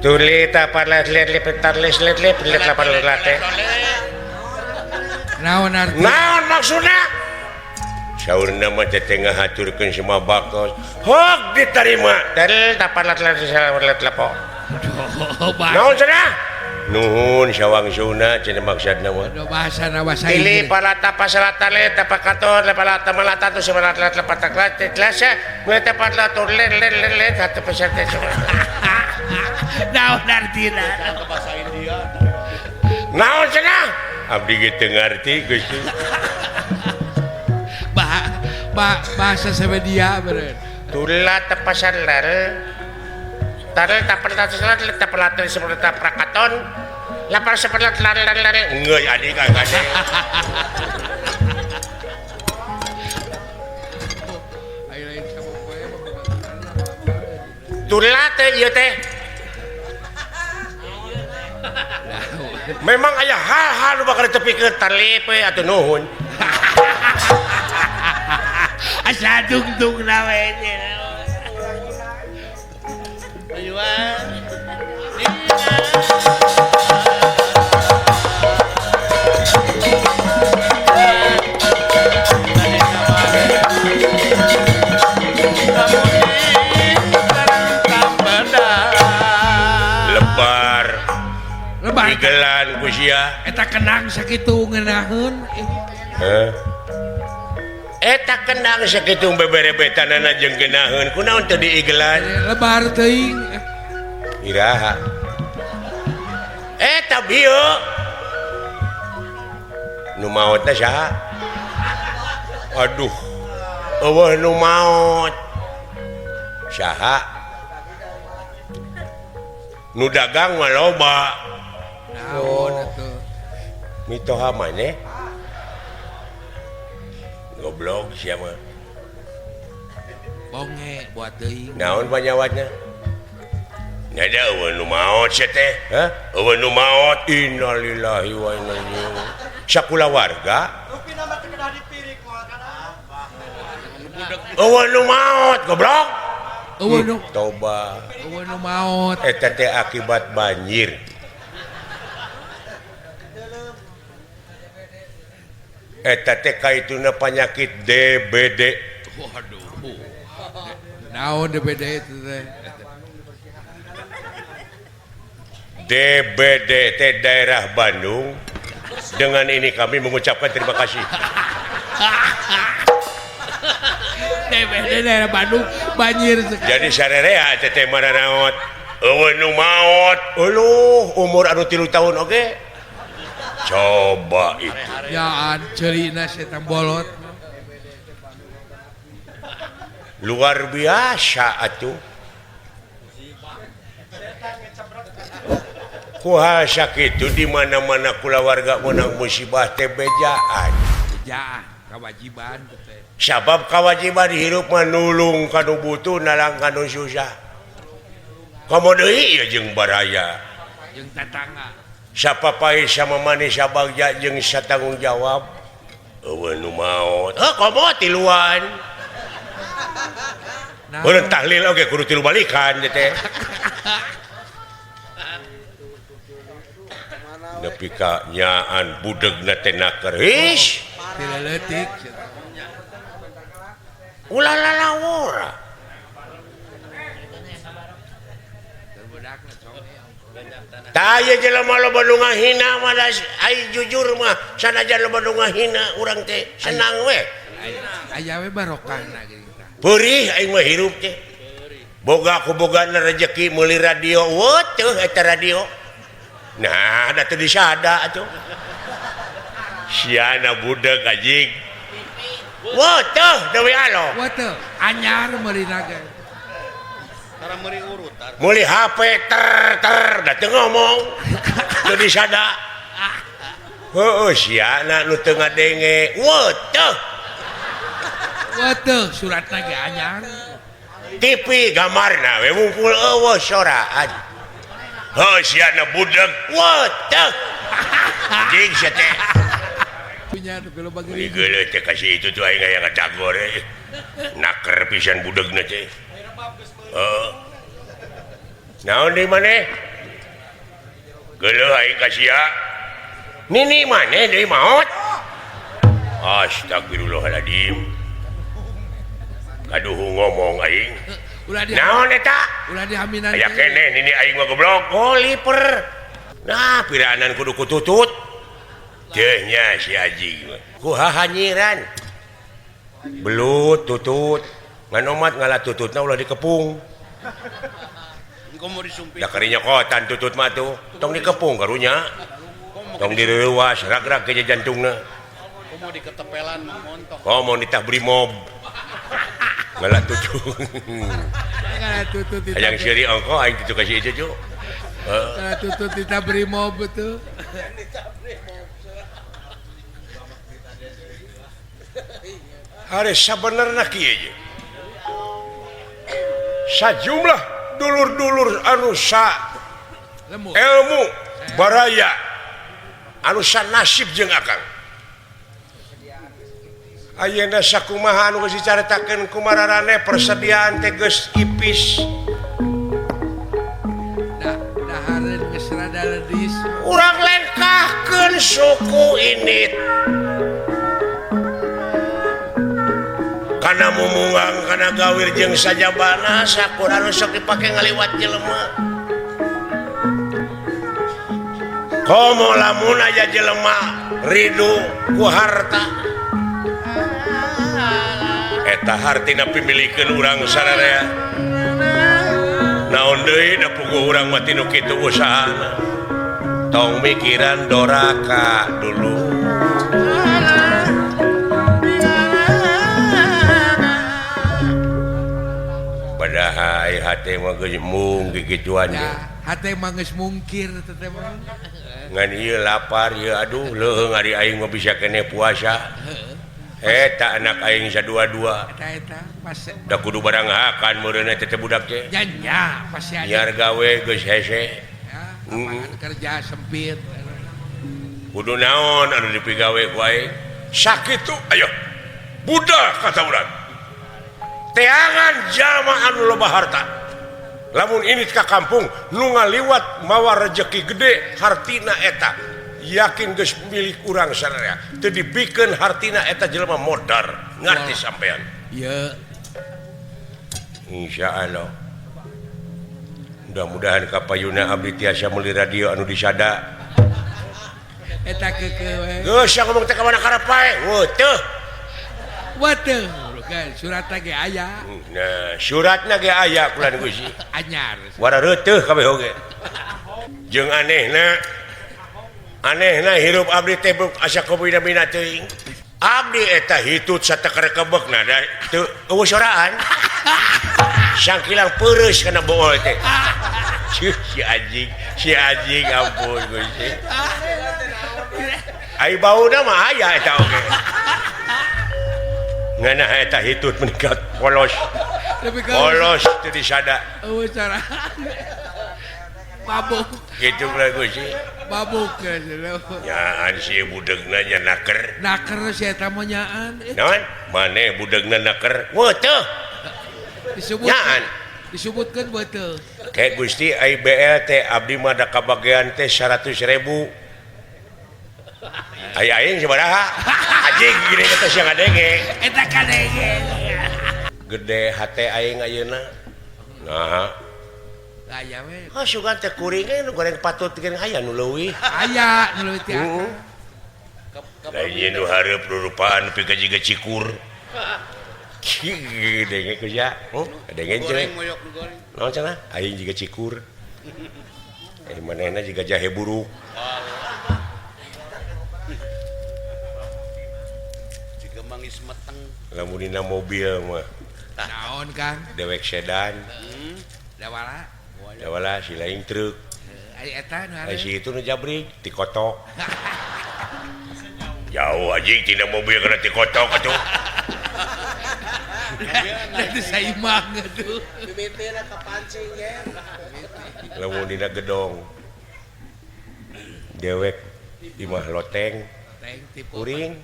Tuli taparlet let petar les let let let let. Naon arti? Naon maksudna? Saurna mah teh ngahaturkeun semua bakos. Hok diterima. Dari taparlet let let lepo. Naon cenah? Nuhun sawangsuna cenah maksudna mah. Bahasana bahasa Tili Inggris. palata pasalata le tapakator le palata malata tu sebalat let lepatak let tlasa le taparlat le le le le satu peserta semua. Naon artina? Naon cenah? Abdi ge teu ngarti Gusti. Bahasa Swedia beureun. Tula tepasalar. Tarel taperlat salat le taperlat seperti taprakaton. Lapar seperti lar lar lar. Enggeus adi ka kade. Ayo lain sapopoe mah Tula teh ieu teh. Memang aya hal-hal nu bakal ditepikeun tarlip we atuh nuhun. Asa dungdungna we nya. Lebar Lebar igelan ku sia. Eta kenang sakitu ngeunaheun. Heh. Eta kendang sakitu beberebetanana jeung geunaheun kunaon teu diigelan? Lebar teuing. Iraha. Eta bieu. Nu maot teh saha? Aduh. Eueuh nu maot. Saha? Nu dagang mah loba. Naon atuh? Mitoha maneh? Goblok sia mah. Bonge buat teuing. Naon panyawatna? Nya da eueuh nu maot sia teh. Hah? Eueuh nu maot. Innalillahi wa inna ilaihi raji'un. Sakulawarga? Eueuh nu maot, goblok. Eueuh nu Toba. Eueuh nu maot. Eta teh akibat banjir. Eta teh kaituna penyakit DBD. Waduh. Naon DBD itu teh? DBD teh daerah Bandung. Dengan ini kami mengucapkan terima kasih. DBD daerah Bandung banjir sekali. Jadi sarerea teh teh maranaot. Eueuh nu maot. Euluh umur anu 3 tahun oge. Coba itu. Ya ceurina setan bolot. Luar biasa atuh. Kuha sakitu di mana-mana kulawarga menang musibah teh bejaan. Bejaan kewajiban teh. Sabab kewajiban hirup mah nulung ka nu butuh nalang ka nu susah. Komo deui ieu jeung baraya. Jeung tatangga. Sapapai sama manis sabagja jeung satanggung jawab. Eueuh nu maot. Heuh komo tiluan. Beureun tahlil oge kudu tilu balikan teh. Nepi ka nyaan budegna teh naker. Hish. Tileutik. Ulah lalawora. Tah ieu jelema loba nu ngahina mah ai jujur mah sanajan loba nu ngahina urang teh senang we. Aya we barokahna geuning tah. Peurih aing mah hirup teh. Boga ku bogana rejeki meuli radio, weuh eta radio. Nah, da teu disada atuh. Siana budeg anjing. Weuh teuh deui alo. Weuh teuh anyar meulina ge. Tara meuli urutan. Meuli HP ter ter da teu ngomong. Teu disada. Heueuh siana nu teu ngadenge. Weuh teuh. Weuh teuh suratna ge anyar. TV gambarna we wungkul eueuh soraan. Heuh siana budeg. Weuh teuh. Anjing sia teh. Karunya tapi loba geuning. Geuleuh teh kasih itu tuh aing aya ngadagor naker pisan budegna teh. Heeh. Naon deui maneh? Geuleuh aing ka sia. Nini maneh deui maot? Astagfirullahaladzim. Kaduhu ngomong aing. Naon eta? Ulah dihaminan. Aya keneh nini aing mah goblok. Oh liper. Nah piraanan kudu kututut. Teh nya si Aji mah. Ku hahanyiran. Belut tutut. Ngan omat ngalah tututna ulah dikepung. Da karinya kotan tutut mah tuh. Tong dikepung karunya. Tong direuwas rag-rag ke jantungna. Komo diketepelan mah montong. Komo ditah brimob. Ngalah tutut. Ngalah tutut. Hayang seuri ongko aing kitu ka si ieu cu. Ngalah tutut ditah brimob tuh. Hari sabenerna kieu ye. Sajumlah dulur-dulur anu sa ilmu baraya anu sanasib jeung akang. Ayeuna sakumaha anu geus dicaritakeun kumararane persediaan teh geus ipis. Dahareun geus rada ledis. Urang lengkahkeun suku ini. Kana mumungang kana gawir jeung sajabana sakur anu sok dipake ngaliwat jelema. Komo lamun aya jelema ridu ku harta. Eta hartina pimilikeun urang sararea. Naon deui da puguh urang mah tinu kitu usahana. Tong mikiran doraka dulu. Padahal hate mah geus mung gigituan ge. Hate mah geus mungkir teh teh mah. Ngan ieu lapar ieu aduh leuheung ari aing mah bisa keneh puasa. Eta anak aing sadua-dua. Eta eta pas da kudu barang hakan meureunna teh budak teh. Nya nya pasti aya. Nyiar gawe geus hese. Ya, lapangan kerja sempit. Kudu naon anu dipigawe ku aing? Sakitu ayo. Budak kata urang. Teangan jalma anu loba harta. Lamun ini ka kampung nu ngaliwat mawa rejeki gede hartina eta. Yakin geus milik urang sararea. Teu dibikeun hartina eta jelema modar. Ngarti sampean? Ieu. Insyaallah. Mudah-mudahan kapayuna abdi tiasa meuli radio anu disada. Eta keukeuh we. Geus sia ngomong teh ka mana karep pae. Weuh teu. Weuh teu. Suratna ge aya. Nah, suratna ge aya kulan Gusti. Anyar. Wara reuteuh kabeh oge. Jeung anehna anehna hirup abdi teh asa kubina-bina teuing. Abdi eta hitut sateker-kebekna da teu eueuh soraan. Sangkilang peureus kana bool teh. Si anjing ampun Gusti. Ai bauna mah aya eta oge. Ngeunah eta hitut meningkat polos. Polos teu disada. Eueuh soraan. Mabuk. Kitu lah Gusti. Mabuk ge. Nyaan si budegna nya naker. Naker si eta mah nyaan. Naon? Maneh budegna naker. Weuh teu. Disebut. Nyaan. Disebutkeun weuh teu. Kayak Gusti ai BL teh abdi mah da kabagean teh 100.000. Ai aing sabaraha? Anjing gini eta sia ngadenge. Eta kadenge. Gede hate aing ayeuna. Nah. Aya we. Ah sugan teh kuring nu goreng patut jeung aya nu leuwih. Aya nu leuwih teh. Lain nu hareup rurupaan nepi ka jiga cikur. Denge ku sia. Denge goreng moyok nu goreng. Naon cenah? Aing jiga cikur. Eh manehna jiga jahe buruk. Jiga mangis meteng. Lamun dina mobil mah. Naon Kang? Dewek sedan. Dawala. Dawala si lain truk. Ai eta nu ai si itu nu jabrik tikotok. Jauh anjing tina mobil kana tikotok atuh. Nanti saimang atuh. Mimitina kapancing ge. Lamun dina gedong. Dewek imah loteng. Kuring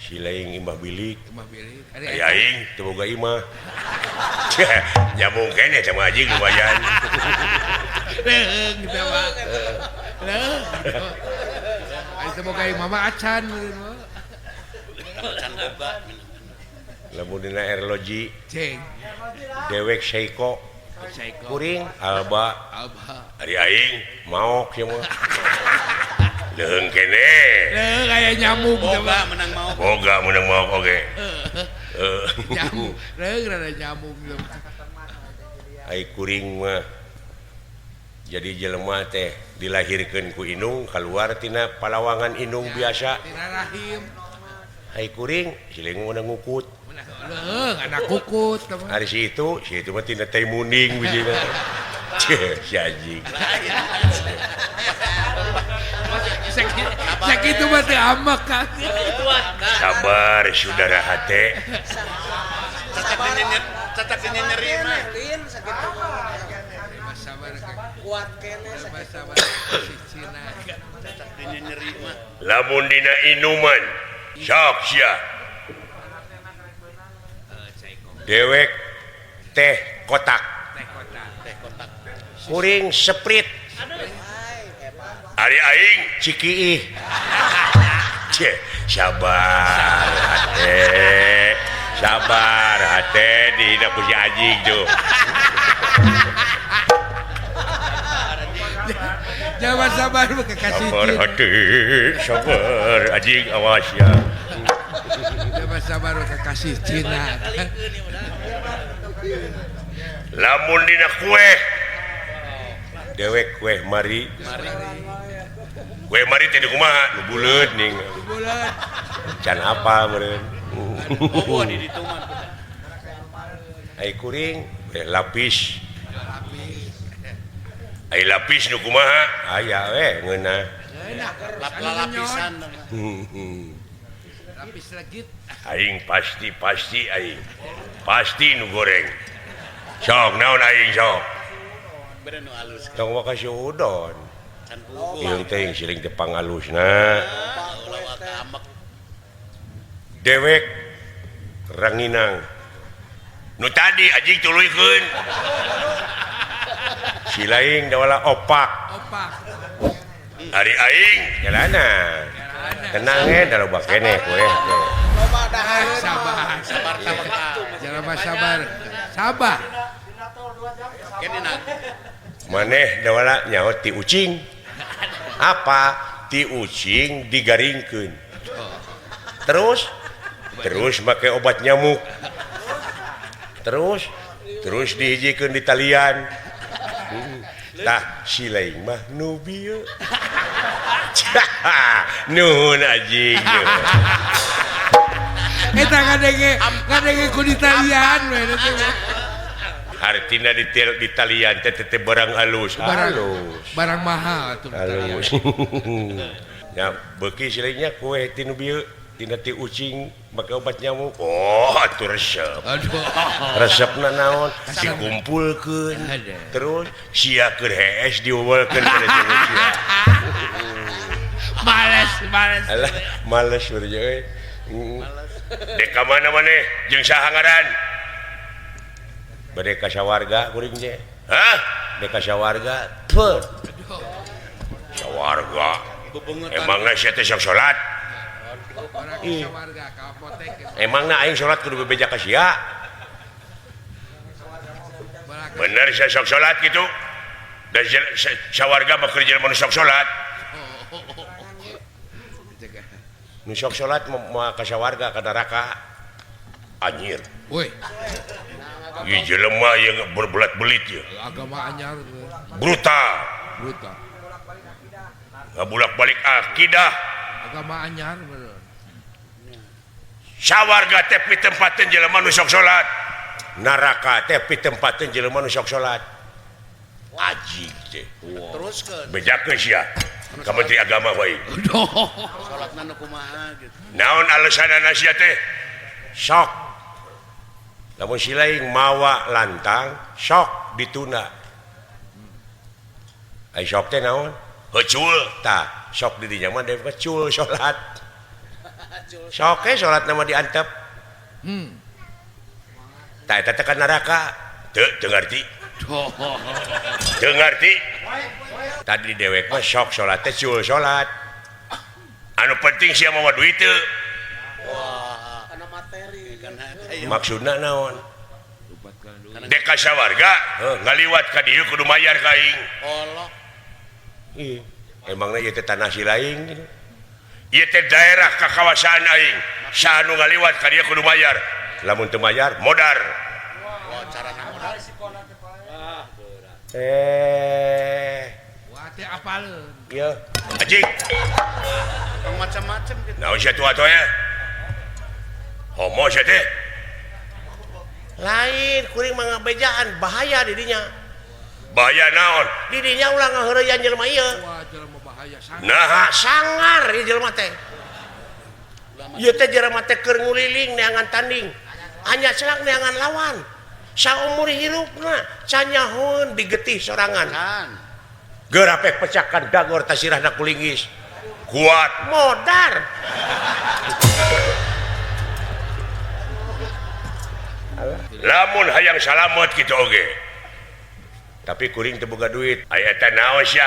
Si lain imah bilik. Imah bilik. Ari aing teu boga imah. Nyambung keneh sama anjing lumayan. Leung teh mah. Leung. Ari teu boga imah mah acan. Acan boga. Lamun dina erloji ceng. Dewek Seiko. Kuring Alba. Alba. Ari aing maok ieu mah. Leung keneh. Leung aya nyamuk boga menang maok. Boga menang maok oge. Nyamuk, leung rada nyamuk. Ai kuring mah jadi jelema teh dilahirkeun ku indung kaluar tina palawangan indung biasa. Tina rahim. Ai kuring siling meunang ngukut. Leung anak kukut. Ari si itu mah tina teh munding bijina. Si anjing. Sakitu mah teu amek kan. Sabar saudara hate. Cacat nyeri mah. Kuat keneh sabar si Cina. Cacat nyeri mah. Lamun dina inuman sok sia. Dewek teh kotak. Teh kotak. Kuring Sprite. Ari aing cikiih. Sabar hate. Sabar hate dihina ku si anjing tuh. Jangan sabar kekasih. Sabar hate, sabar anjing awas ya. Jangan sabar kekasih Cina. Lamun dina kue dewek kue mari. Kue mari teh kumaha nu buleut ning. Buleut. Can apa meureun. Oh, di ditu mah. Ai kuring lapis. Ai lapis nu kumaha? Aya we ngeunah. Lapisan. Lapis legit. Aing pasti aing. Pasti nu goreng. Sok naon aing sok. Bere nu alus. Tong makasih udon. Can puguh. Ieu teh siling teh pangalusna. Ulah amek. Dewek ranginang. Nu tadi anjing tuluykeun. Si lain dawala opak. Opak. Ari aing jalana. Tenang eh da loba keneh kowe. Loba dahareun. Sabar, sabar sabar. Jalma sabar. Sabar. Maneh dawala nyaho ti ucing. Apa? Ti ucing digaringkeun. Terus make obat nyamuk. Terus dihijikeun di talian. Tah si lain mah nu bieu. Nuhun anjing. Eta ngadenge ku di talian we. Hartina di talian teh teh barang halus. Halus. Barang mahal atuh halus. Ya beuki si lainnya kue ti nu bieu tina ti ucing make obat nyamuk. Oh, atuh resep. Aduh. Resepna naon? Dikumpulkeun. Terus sia keur hees diuwelkeun kana sia. Males. Alah, males euy. Males. Dek ka mana maneh jeung saha ngaran? Bade ka sawarga kuring teh. Hah? Dek ka sawarga. Teu. Sawarga. Emangna sia teh sok salat? Emangna aing salat kudu bebeja ka sia? Bener sia sok salat kitu? Da sawarga mah keur jelema nu sok salat. Nu sok salat moal ka sawarga ka neraka. Anjir. Woi. Ieu jelema ieu berbelat-belit ieu. Agama anyar. Brutal. Brutal. Ngabulak-balik akidah. Agama anyar bener. Sawarga teh pitempateun jelema nu sok salat. Neraka teh pitempateun jelema nu sok salat. Ajig teh. Teruskeun. Bejakeun sia. Ka Menteri Agama wae. Salatna nu kumaha gitu. Naon alasanana sia teh? Sok. Lamun si lain mawa lantang, sok ditunda. Ai sok teh naon? Hecul. Tah, sok di dinya mah dewek hecul salat. Sok salat nama diantep. Tah eta teh ka neraka. Teu teu ngarti. Teu ngarti. Tadi dewek mah sok salat teh cul salat. Anu penting sia mawa duit teu. Wah, kana materi. Maksudna naon? Dek ka sawarga, ngaliwat ka dieu kudu mayar ka aing. Allah. Ih, emangna ieu teh tanah si laing gitu. Ieu teh daerah kakawasaan aing. Saha nu ngaliwat ka dieu kudu mayar. Lamun teu mayar, modar. Wah, carana modar. Wah, teh apaleun. Ieu. Anjing. Tong macam-macam gitu. Naon sia tua nya? Homo sia teh. Lain kuring mah ngabejaan bahaya di dinya. Bahaya naon? Di dinya ulah ngaheureyan jelema ieu. Wah, jelema bahaya sangar. Naha sangar ieu jelema teh. Ieu teh jelema teh keur nguliling neangan tanding. Anya celak neangan lawan. Saumur hirupna canyahoeun digetih sorangan. Geurapek pecakan dagor tasirahna kulinggis. Kuat modar. Lamun hayang salamet kitu oge. Tapi kuring teu boga duit. Aya eta naon sia?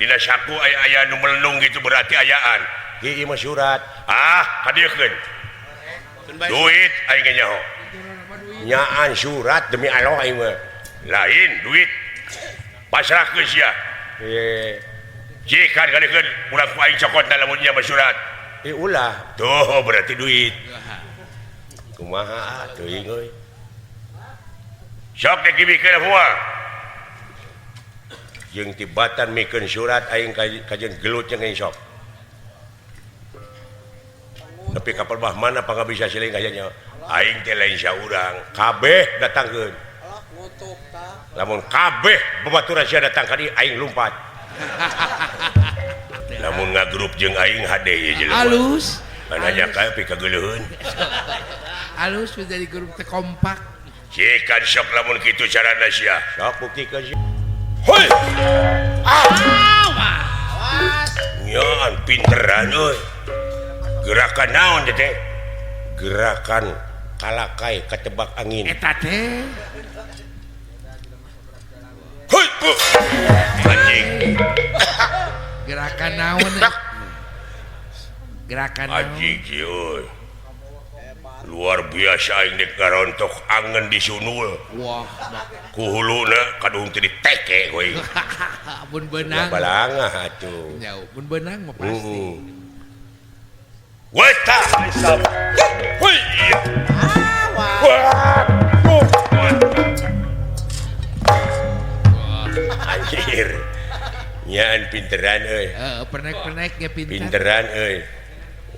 Dina saku aya aya nu melendung gitu berarti ayaan. Ieu mah surat. Ah, kadieukeun. Duit aing ge nyaho. Nyaan surat demi Allah aing mah. Lain duit. Pasrahkeun sia. Jikan kadieukeun urang ku aing cokot lamun nya mah surat. Ulah. Tuh berarti duit. Kumaha teuing euy. Sok dek dibikeun moal. Jeung tibatan mikeun surat aing kajeun gelut jeung aing sok. Tapi kapal bah mana pangabisa siling aya nya. Aing teh lain saurang, kabeh datangkeun. Lamun kabeh babaturan sia datang ka dieu aing lumpat. Lamun ngagrup jeung aing hade ieu jelema. Alus. Nanya ka pikageuleuheun. Alus menjadi grup teh kompak. Cikan sok lamun kitu carana sia. Sok buktikeun sia. Hoi. Ah. Nyaan pinteran euy. Gerakan naon teh? Gerakan kalakai katebak angin. Eta teh. Hoi. Anjing. Gerakan naon? Gerakan naon? Anjing euy. Luar biasa aing dek ngarontok angen di sunul. Wah, ku huluna kaduhung teh diteke we. Mun beunang. Balangah atuh. Nya, mun beunang mah pasti. Weta. Hoi. Wah. Anjir. Nyaan pinteran euy. Heeh, penek-penek ge pinter. Pinteran euy.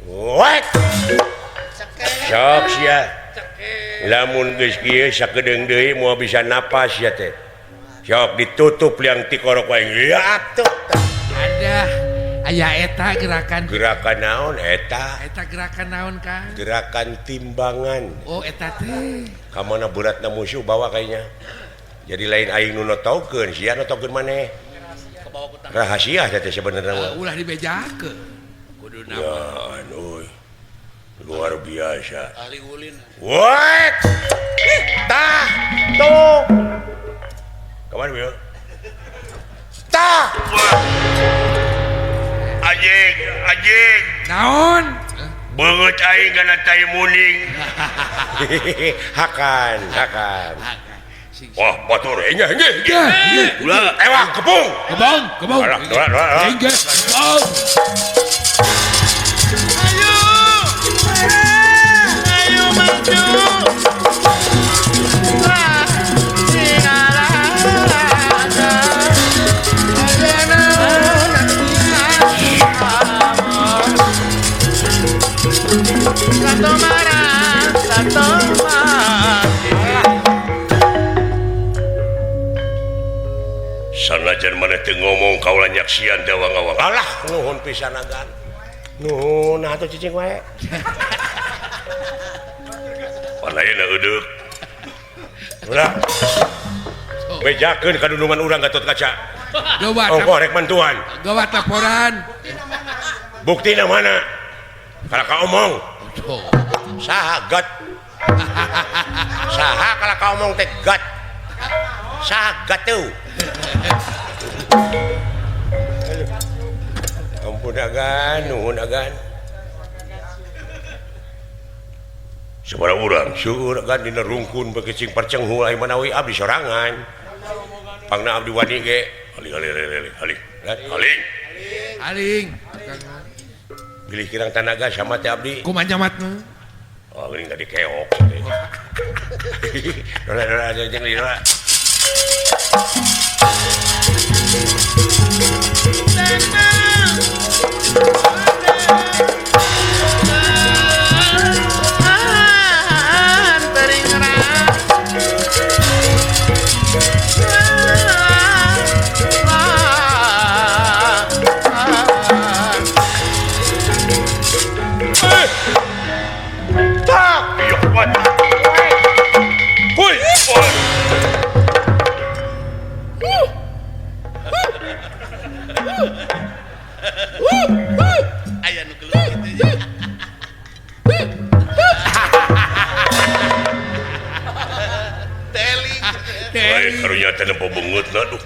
Wet. Sok sia. Lamun geus kieu sakedeung deui moal bisa napas sia teh. Sok ditutup liang tikorok aing. Ya atuh. Ada aya eta gerakan. Gerakan naon eta? Eta gerakan naon Kang? Gerakan timbangan. Oh eta teh. Ka mana beratna musuh bawa kayaknya. Jadi lain aing nu notokeun, sia notokeun maneh. Rahasia teh sebenarnya mah. Ulah dibejakeun. Kudu nama. Ya euy. Luar biasa. Ahli ulin. What? Tah, tuh. Kapan ieu? Tah. Anjing, anjing. Naon? Beungeut aing kana tai muning. Hakan, hakan. Wah, batur engge engge. Ulah, ewah kepung. Kebong, kebong. Alah, alah, alah. Engge, kebong. Ayo. Ayo maju. Wah, Sanajan maneh teu ngomong kaula nyaksian teh awang-awang. Alah, nuhun pisan agan. Nuhun atuh cicing wae. Pan ayeuna eudeuk. Ulah. Bejakeun kadundungan urang Gatot Kaca. Ongkoh rek bantuan. Gawat laporan. Buktina mana? Kalau kau omong. Saha God? Saha kalau kau ngomong teh God? Saha God tuh? Ampun agan, nuhun agan. Sabaraha urang syukur agan dina rungkun bekecing parcenghul aya manawi abdi sorangan. Pangna abdi wani ge. Aling aling aling aling. Aling. Aling. Bilih kirang tanaga sama teh abdi. Kumaha nyamatna? Oh, geuning tadi keok. Dola dola jeung dola. Karunya teh nempo beungeutna duh.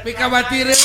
Mikawatireun.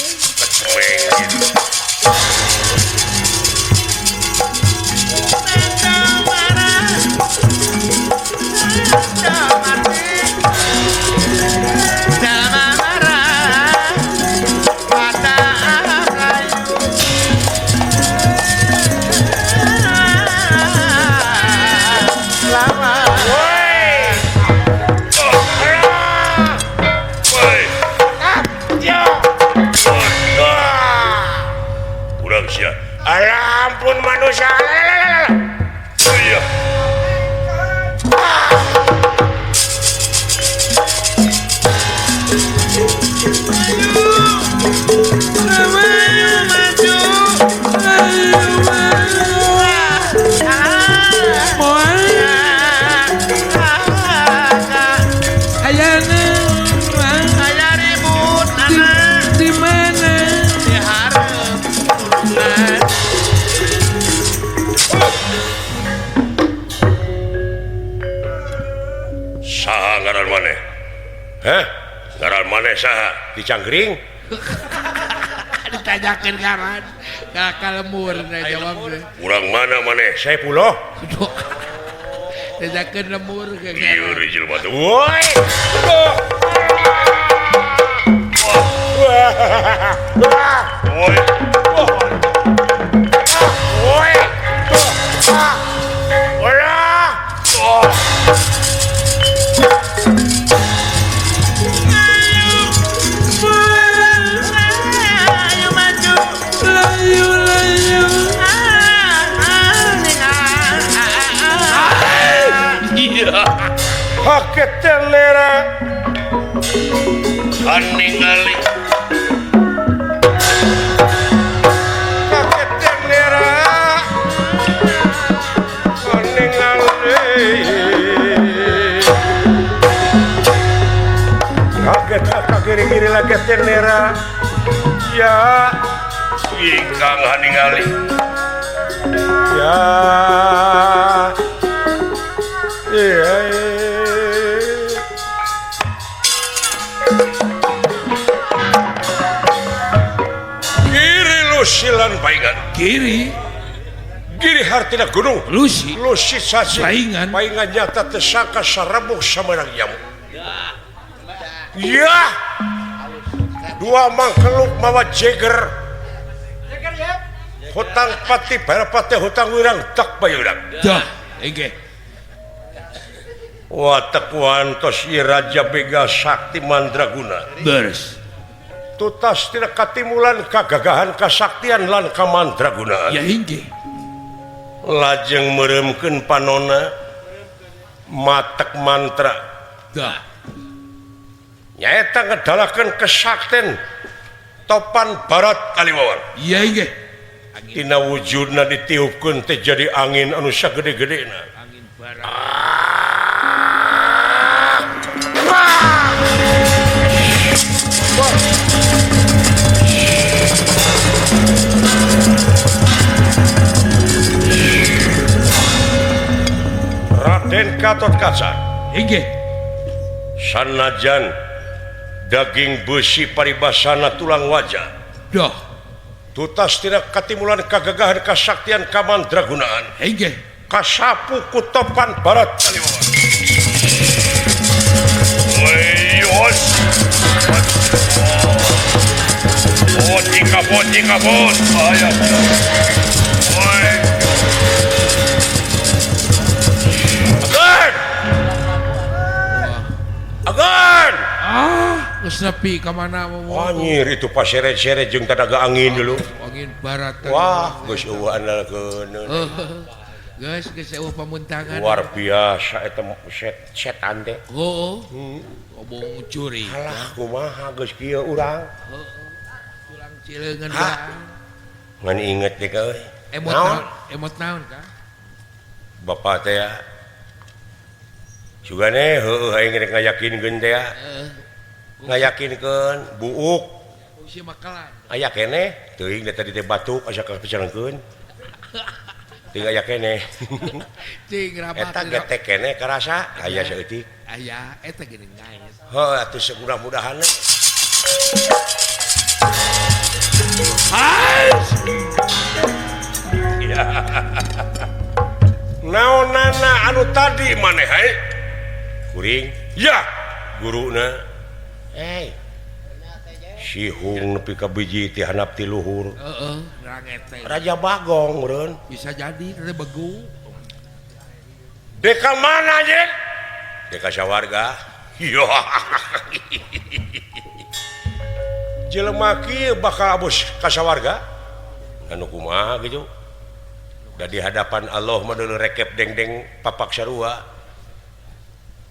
Ampun manusia. Iya. Di mana? Di hareup tulungan. Saha ngaran maneh? Hah? Ngaran maneh saha? Dicangkring? Ditanyakeun ngaran. Ka lemur na jawab. Urang mana maneh? Saya puloh. Ditanyakeun lemur ke ngaran. Ieu jelema teh. Woi. Woi. Woi. Olah. Ayo maju. Layu layu. Iya. Haketelera. Aningali. Haketelera. Aningali. Kaget kiri-kiri lagi tenera. Ya. Ingkang haningali. Ya. Iya. Giri lusilan paingan. Giri. Giri hartina gunung. Lusi. Lusi sasi. Paingan. Paingan nyata tesaka sarebuk samerang jamu. Ya. Dua mangkeluk mawa jeger. Hutang pati barapati hutang wirang tak bayurang. Dah, engke. Watek wantos ieu Raja Bega Sakti Mandraguna. Beres. Tutas tina katimulan kagagahan kasaktian lan kamandragunaan. Ya inggih. Lajeng meureumkeun panona matek mantra. Dah. Nyaeta ngedalakeun kesakten topan barat kaliwawan. Iya inggih. Tina wujudna ditiupkeun teh jadi angin anu sagede-gedena. Angin barat. Raden Gatotkaca. Inggih. Sanajan daging besi paribasana tulang wajah. Doh. Tutas tidak katimulan kagagahan kasaktian kamandragunaan. Inggih. Kasapu kutopan barat Kalimantan. Bot, bahaya. Woi. Agan. Agan. Ah, geus nepi ka mana mau. Anjir itu paseret-seret jeung tanaga angin dulu. Angin barat. Wah, geus eueuh andalkeun. Geus geus eueuh pamuntangan. Luar biasa eta setan teh. Heuh. Obong curi. Alah kumaha geus kieu urang. Heuh. Tulang cileungeun bae. Ngan inget teh ka euy. Emot naon? Emot naon ka? Bapak teh ya. Sugane heueuh aing rek ngayakinkeun teh ya. Ngayakinkeun buuk. Fungsi makalan. Aya keneh teuing da tadi teh batuk asa kapicarengkeun. Teuing aya keneh. Cing rapat. Eta getek keneh karasa aya saeutik. Aya eta geuning gaes. Heuh atuh mudah-mudahan. Naonana anu tadi maneh hae? Kuring. Ya, guruna. Hei. Sihung nepi ka biji ti handap ti luhur. Heeh, rangete. Raja Bagong meureun. Bisa jadi teh begu. Deka mana je? Deka sawarga. Jelema kieu bakal abus ka sawarga. Anu kumaha kitu? Da di hadapan Allah mah deuleu rekep dengdeng papak sarua.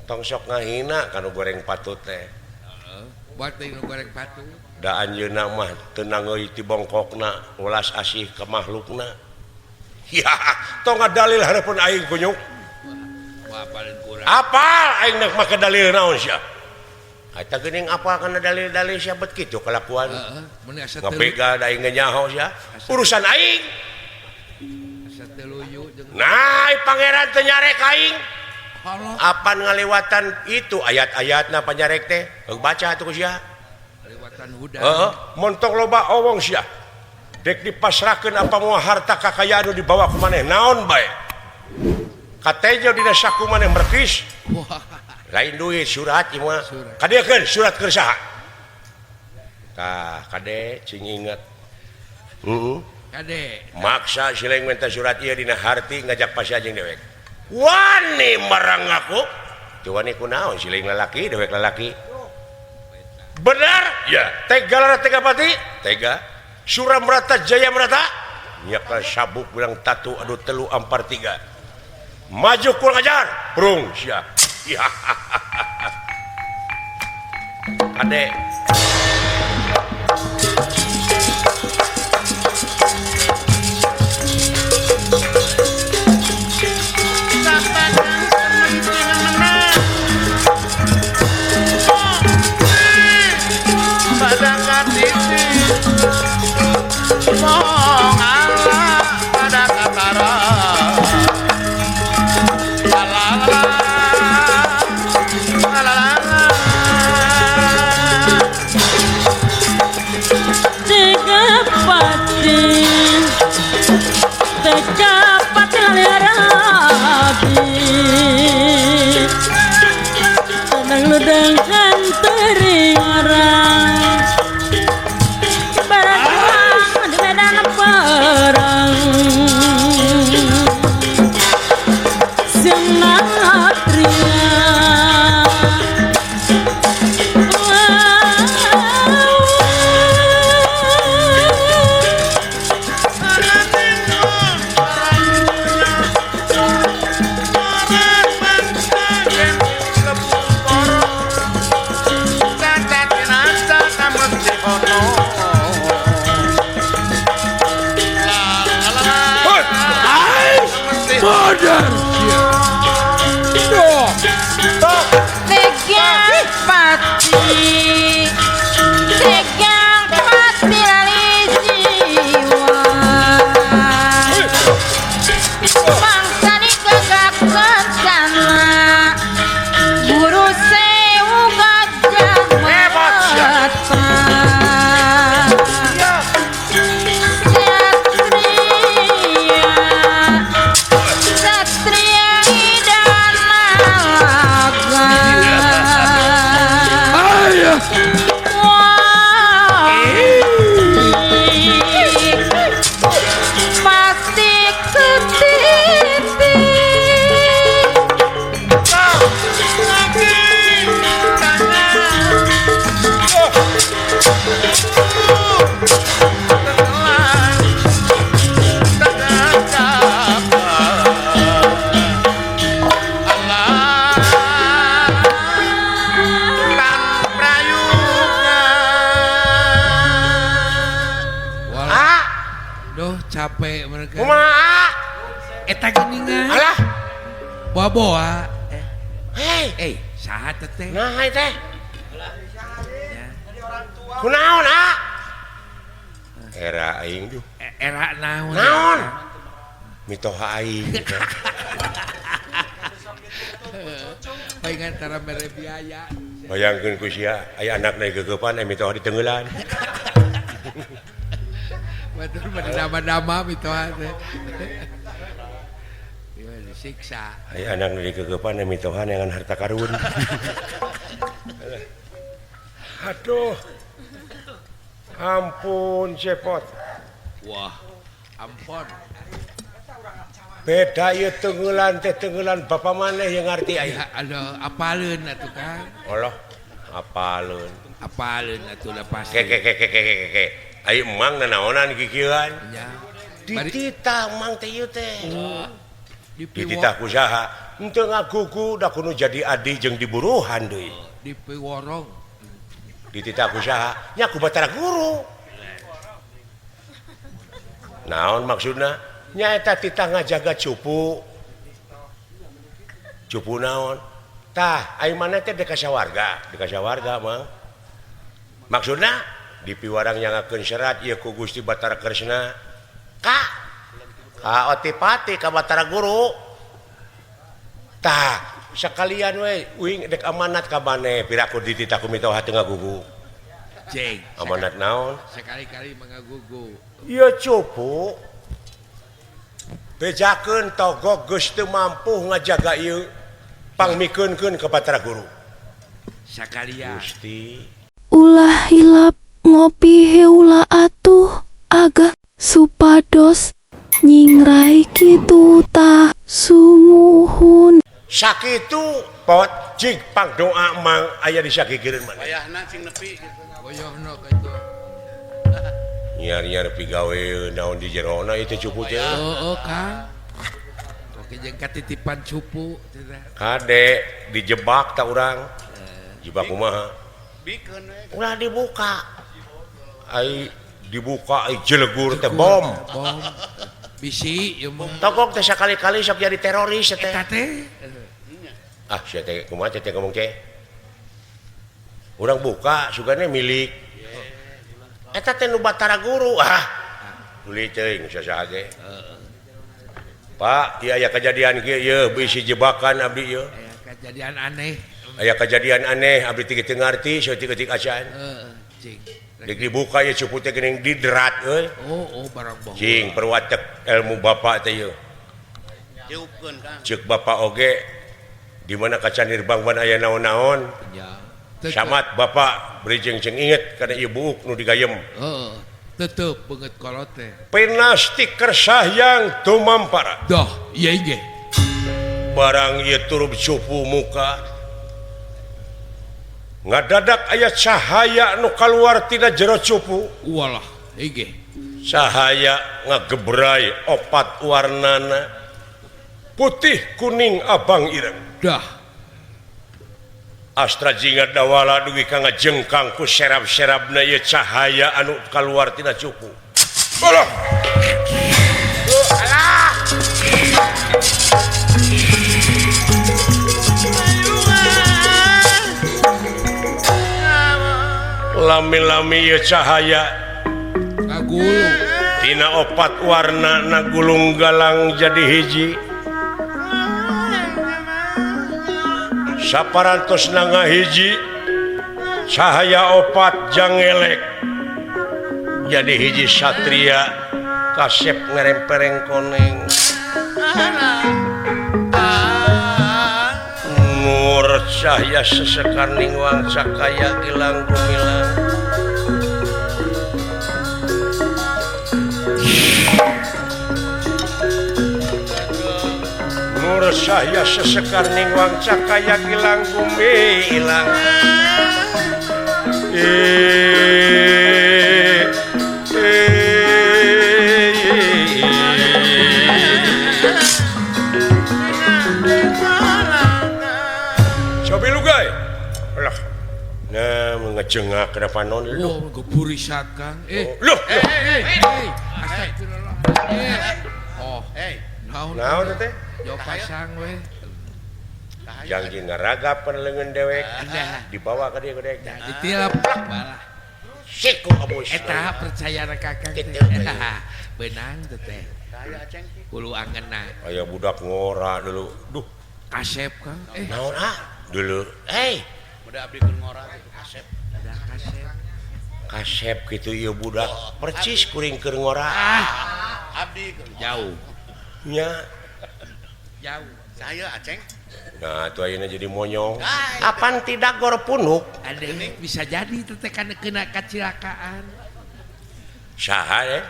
Tong sok ngahina kanu goreng patut teh. Heeh, buat deui nu goreng patut. Da anjeunna mah teu nangeui ti bongkokna, welas asih ka makhlukna. Ya, tong ngadalil hareupeun aing kunyuk. Wah, paling kurang. Apal aing nak make dalil naon sia? Eta geuning apal kana dalil-dalil sia bet kitu kalakuan. Heeh, mun asa teu ngabega da aing nyaho sia. Urusan aing. Asa teu luyu jeung nah, pangeran teu nyarek aing. Alah. Apan ngalewatan itu ayat-ayatna panyarek teh. Heug baca atuh ku sia. Lewatan huda. Heeh, montong loba owong sia. Dek dipasrahkeun apa moal harta kakayaan nu dibawa ku maneh naon bae. Katejo dina saku maneh merkis. Wah. Lain duit surat ieu mah. Surat. Kadekeun surat keur saha? Tah, kade cing inget. Heeh. Kade. Maksa sileng minta surat ieu dina harti ngajak pasea jeung dewek. Wani marang aku. Teu wani kunaon sileng lalaki dewek lalaki. Benar? Ya. Tega lara tega pati? Tega. Suramrata Jaya Merata? Nyakal sabuk bilang tatu adu telu ampar tiga. Maju kurang ajar. Prung sia. Ya. Kade. Bangsa ni gagak kencana. Aduh capek mereka. Kumaha? Eta geuningan. Alah. Boa-boa. Hei, eh saha teh? Nah teh. Kunaon ah? Era aing duh. Era naon? Naon? Mitoha aing. Palingan tara mere biaya. Bayangkeun ku sia, aya anakna geugeupan aya mitoha ditengeulan. Batur mah dama-dama mitoha teh. Ieu disiksa. Aya anakna digeugepan aya mitoha neangan harta karun. Aduh. Ampun cepot. Wah, ampun. Beda ieu tengeulan teh tengeulan bapa maneh yang ngarti aing. Aduh, apaleun atuh Kang. Allah, apaleun. Apaleun atuh lah pasti. Ke ke ke ke ke ke. Ai emang nanaonan kikieuan. Nya. Dititah emang teh ieu teh. Oh. Dititah ku saha? Henteu ngagugu da kudu jadi adi jeung diburuhan deui. Dipiworong. Dititah ku saha? Nya ku Batara Guru. Naon maksudna? Nyaeta titah ngajaga cupu. Cupu naon? Tah, ai maneh teh dek ka sawarga, dek ka sawarga mah. Maksudna dipiwarang nyangakeun serat ieu ku Gusti Batara Kresna. Ka ka Otipati ka Batara Guru. Tah, sakalian we uing dek amanat ka maneh piraku dititah ku mitoha teu ngagugu. Ceng. Amanat naon? Sekali-kali mengagugu. Ieu cupu bejakeun togog geus teu mampu ngajaga ieu pangmikeunkeun ka Batara Guru. Sakalian. Gusti. Ulah hilap ngopi heula atuh agak supados nyingrai kitu tah sumuhun. Sakitu pot jig pangdoa mang aya di sakikireun maneh. Wayahna cing nepi kitu. Boyohna kitu. Nyiar-nyiar pigawe naon di jerona itu cupu teh. Heeh, Kang. Oke jeung katitipan cupu Kade dijebak ta urang. Jebak kumaha? Bikeun we. Ulah dibuka. Ai dibuka ai jelegur teh bom. Bom. Bisi ieu mah. Togok teh sakali-kali sok jadi teroris teh. Eta teh. Ah sia teh kumaha teh ngomong teh. Urang buka sugane milik. Eta teh nu Batara Guru ah tuli teuing sasaha ge. Pak ieu aya kejadian kieu ieu bisi jebakan abdi ieu. Aya kejadian aneh. Aya kejadian aneh abdi teu teu ngarti saeutik-eutik acan. Heeh cing. Deuk dibuka ieu cupu teh geuning diderat euy. Oh oh barang baheula. Cing perwatek ilmu bapak teh ieu. Diupkeun Kang. Ceuk bapak oge di mana kaca nirbang ban aya naon-naon. Nya. Samat bapak beri jeung inget kana ieu buuk nu digayem. Heeh, tetep beungeut kolot teh. Pinasti kersahyang tumampara. Dah, ieu ge. Barang ieu turub cupu muka. Ngadadak aya cahaya nu kaluar tina jero cupu. Walah, ieu ge. Cahaya ngagebray opat warnana. Putih, kuning, abang, ireng. Dah. Astra jingga dawala dugi ka ngajengkang ku serab-serabna ieu cahaya anu kaluar tina cupu. Allah. Alah. Lami-lami ieu cahaya ngagulung tina opat warna na gulung galang jadi hiji. Saparantos nanga hiji cahaya opat jangelek jadi hiji satria kasep ngerempereng koneng nur cahaya sesekar ningwang cakaya gilang gumilang nur cahaya sesekar ningwang cakaya gilang gumilang Cobi lugai. Alah. Nah, Ngejengak kana panon lho. Oh, geburisat Kang. Loh. Astagfirullah. Oh, naon? Naon teh? Yo pasang we. Janji ngaragap kana leungeun dewek. Dibawa ka dieu dewek. Ditilep balah. Siku abus. Eta percaya ka Kakang teh. Beunang teh teh. Hulu angeunna. Aya budak ngora dulu. Duh, kasep Kang. Naon ah? Dulu. Budak abdi keur ngora gitu kasep. Budak kasep. Kasep kitu ieu budak. Percis kuring keur ngora. Abdi jauh. Nya. Jauh. Saya Aceng. Nah, tuh ayeuna jadi monyong. Apan tidak gor punuk? Ada bisa jadi teh teh kana kena kacilakaan. Saha ya?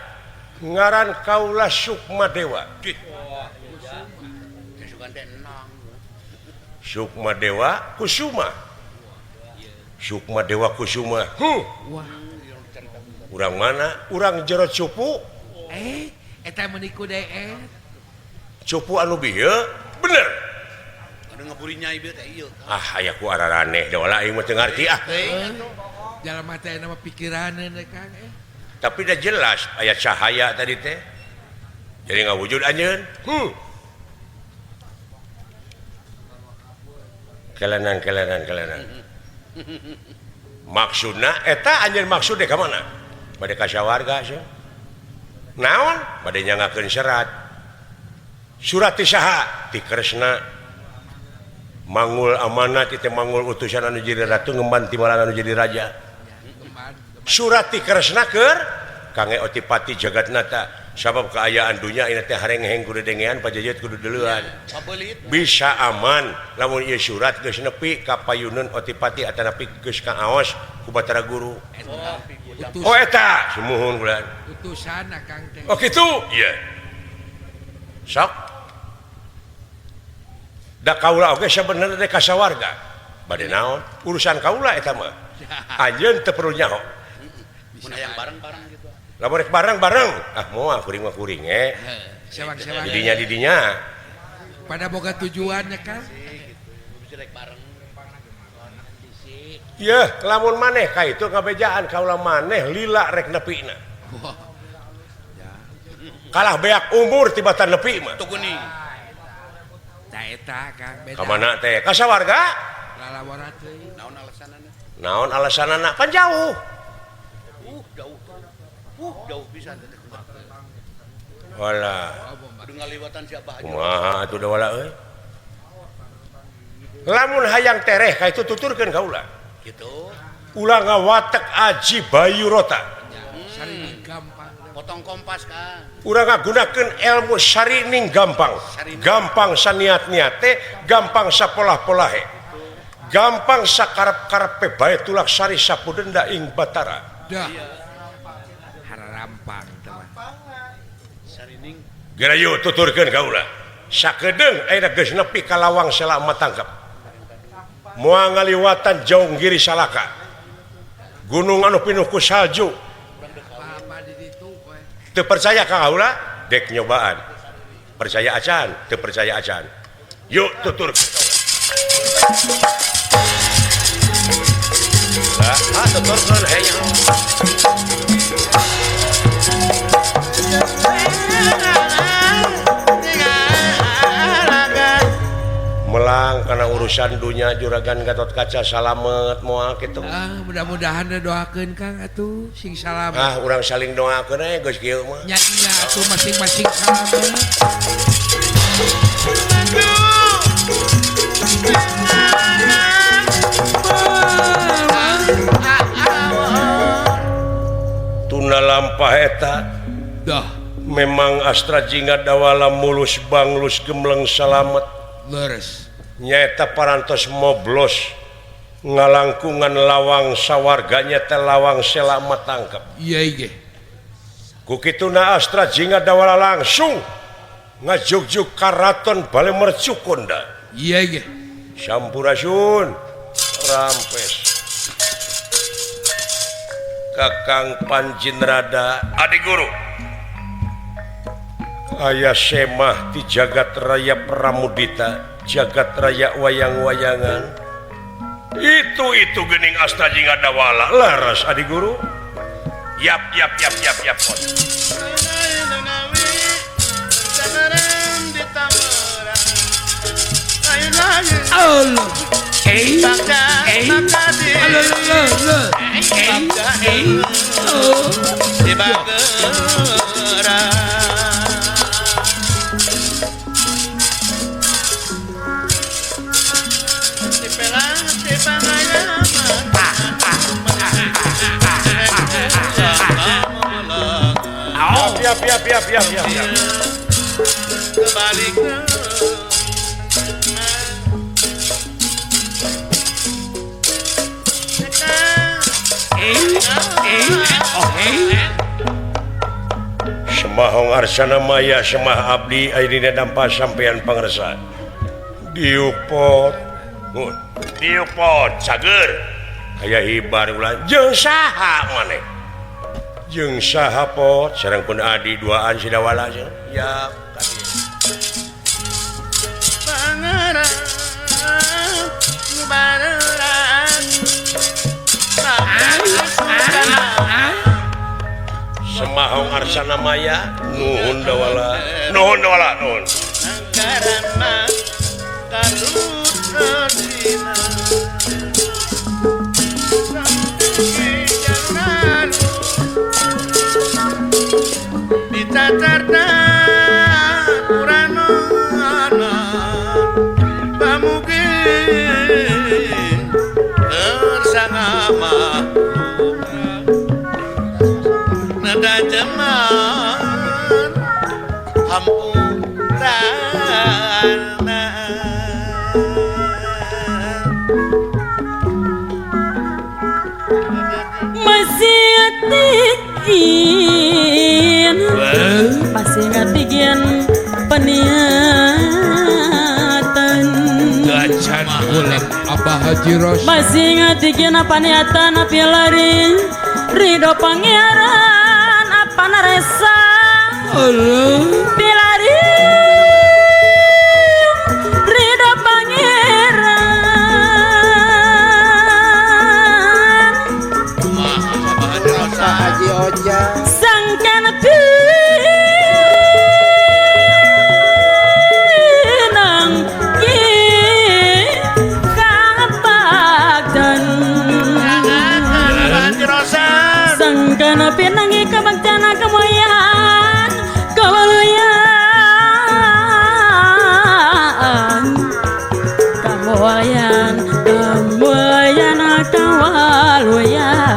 Ngaran kaula Sukma Dewa. Sukma Dewa Kusuma. Sukma Dewa Kusuma. Wah. Urang mana? Urang jero cupu. Eta meuni ku deet. Cupu anu bieu? Bener. Anu ngeburinya ieu teh ieu. Ah, aya ku araraneh dola aing mah teu ngarti ah. Jalma teh nama pikiraneun Kang. Tapi dah jelas aya cahaya tadi teh. Jadi ngawujud anjeun. Kelenan. Maksudna eta anjeun maksud deh ka mana? Bade ka sawarga sia. Naon? Bade nyangakeun serat. Surat ti saha? Ti Kresna. Mangul amanat itu mangul utusan anu jadi ratu ngemban timbalan anu jadi raja. Surat ti Kresna keur kangge Otipati Jagatnata sabab kaayaan dunya ieu teh harengheng kudu dengean pajajet kudu deuleuan. Bisa aman lamun ieu surat geus nepi ka payuneun Otipati atanapi geus kaaos ku Batara Guru. Oh eta sumuhun bulan. Utusan Kang teh. Oh kitu? Iya. Sok. Da kaula oge sabenerna teh ka sawarga. Bade naon? Urusan kaula eta mah. Anjeun teu perlu nyaho. Mun hayang bareng-bareng gitu. Lamun rek bareng-bareng, ah moal kuring mah kuring eh. Sewang-sewang. Didinya-didinya. Pada boga tujuannya kan. Bisa rek bareng. Yeuh, lamun maneh ka itu ngabejaan kaula maneh lila rek nepina. Kalah beak umur tibatan nepi mah. Tuh geuning. Ta eta Kang beda. Ka mana teh? Ka sawarga? Lalawara teuing. Naon alasanana? Naon alasanana? Pan jauh. Jauh. Jauh pisan teh. Walah. Kudu ngaliwatan si Abah aja. Kumaha atuh da wala euy. Lamun hayang tereh ka itu tuturkeun ka ulah. Gitu. Ulah ngawatek aji Bayu Rota. Sarining gampang. Potong kompas kan. Urang ngagunakeun ilmu sarining gampang. Gampang saniat-niate, gampang sapolah-polahe. Gampang sakarep-karepe bae tulak sari sapudenda ing Batara. Dah. Hararampang teman. Sarining. Gerayu tuturkeun ka ulah. Sakedeung ayeuna geus nepi ka lawang selamat tangkep. Moal ngaliwatan Jaunggiri Salaka. Gunung anu pinuh ku salju. Teu percaya ka kaula? Dek nyobaan. Percaya acan, teu percaya acan. Yuk tuturkeun ka ulah. Ah, tuturkeun hayang. Melang karena urusan dunia juragan Gatot Kaca salamet moal kitu. Ah, mudah-mudahan doakeun Kang atuh sing salamet. Ah, urang saling doakeun we geus kieu mah. Nya nya atuh masing-masing salamet. Tuna lampah eta. Dah. Memang Astra Jingga dawala mulus banglus gemleng salamet. Leres. Nyaeta parantos moblos ngalangkungan lawang sawarganya teh lawang selamat tangkep. Iya iya. Ku kituna Astra Jingga dawala langsung ngajugjug karaton Bale Mercukonda. Iya iya. Sampurasun rampes. Kakang Panjinrada Adi Guru. Aya semah di jagat raya Pramudita, jagat raya wayang-wayangan. Itu gening asta jeung Dawala laras adi guru. Yap yap yap yap yap. Allah. Eh, eh, Yap yap yap yap yap yap. Semahong arsana maya semah abdi ayeuna dampa sampean pangersa. Diuk pot. Diuk pot cager. Aya hibar ulah jeung saha maneh? Jeung saha pot sareng pun adi duaan si Dawala cenah. Ya kadi. Pangeran bareran. Semahong arsana maya nuhun Dawala nuhun Dawala nuhun. Masih ngatigian peniatan gacan ulang Abah Haji Ros. Masih ngatigian paniatan api lari ridho pangeran apa naresa pilari ridho pangeran Haji Oja sangkan pinang kabagdan sangkan pinang kabagdan kemuliaan kemuliaan kemuliaan kemuliaan kemuliaan.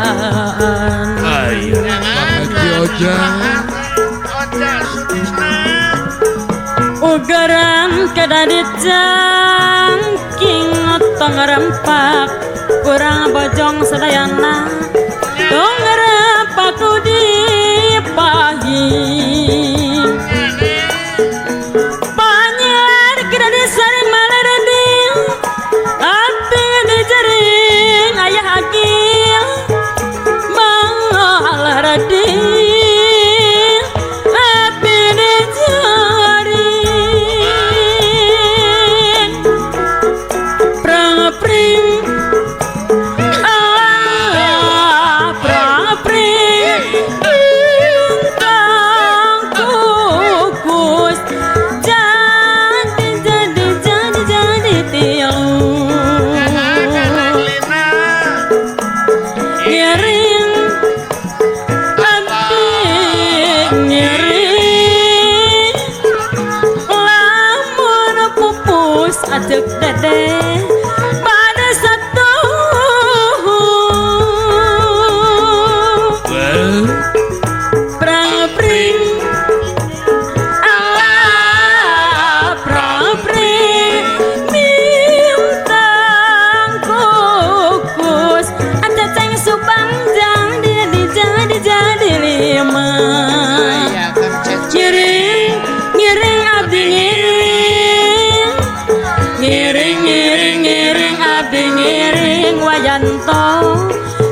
Ugaran kada dicangking tong rempak kurang bojong sadayana tong rempak dipahi banyak kada disari malerending api dijaring ayah agil mangalading.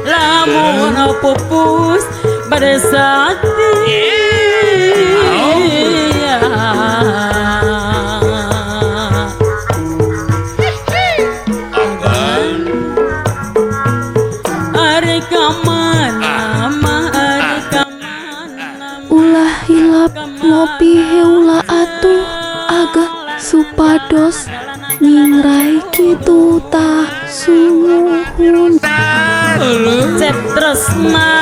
Lamun pupus bersati Ulah hilap ngopi heula atuh agak supados nyingrai kitu tah sumuhun. Cep tresna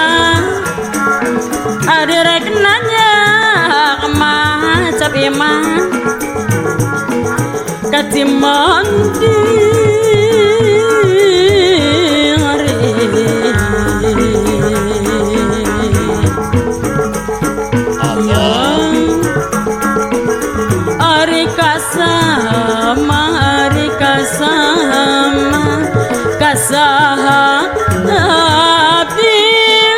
adirek nanya kemah cap imah kacimandi. Ari kasama ari kasama kasaha abdi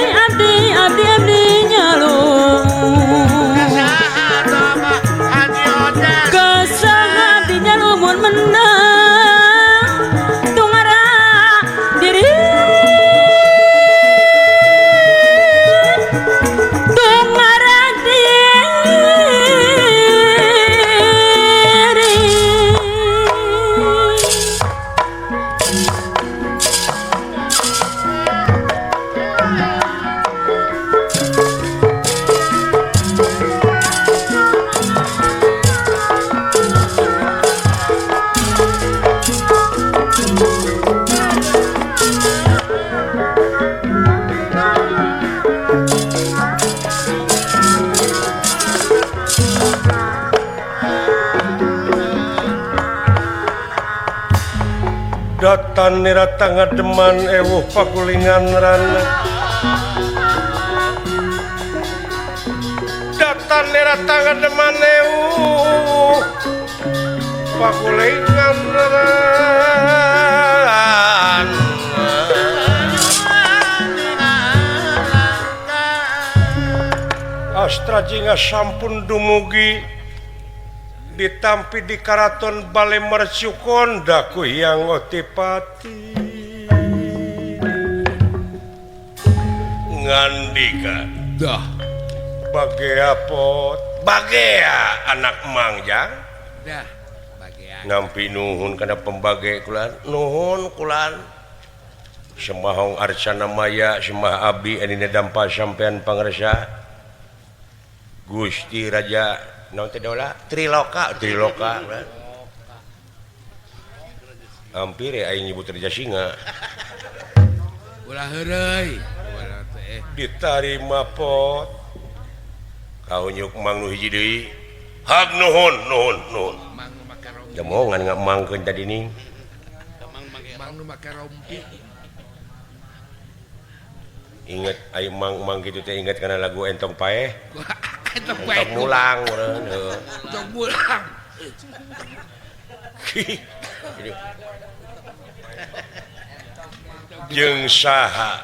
abdi abdi abdi nyalung kasaha abdi nyalumun menang tungara diri tungara diri. Datan nirata ngademan ewuh pakulingan rana. Datan nirata ngademan ewuh pakulingan rana. Astra jingga sampun dumugi ditampi di Karaton Bale Mercukonda ku Hyang Otipati. Ngandika dah bagea pot bagea anak mangjang dah bagea nampi nuhun kana pembage kulan nuhun kulan semahong arcana maya semah abdi anina dampa sampean pangresa Gusti Raja naon teh dola Triloka Triloka hampir ya aing nyebut Raja Singa ulah heureuy ditarima pot kaunyuk mang nu hiji deui hak nuhun nuhun nuhun mang nu make rompi demongan ngamangkeun tadi ning mang nu make rompi inget aing mang-mang kitu teh inget kana lagu Entong Paeh. Entong Entong mulang urang heuh. Entong mulang. Jeung saha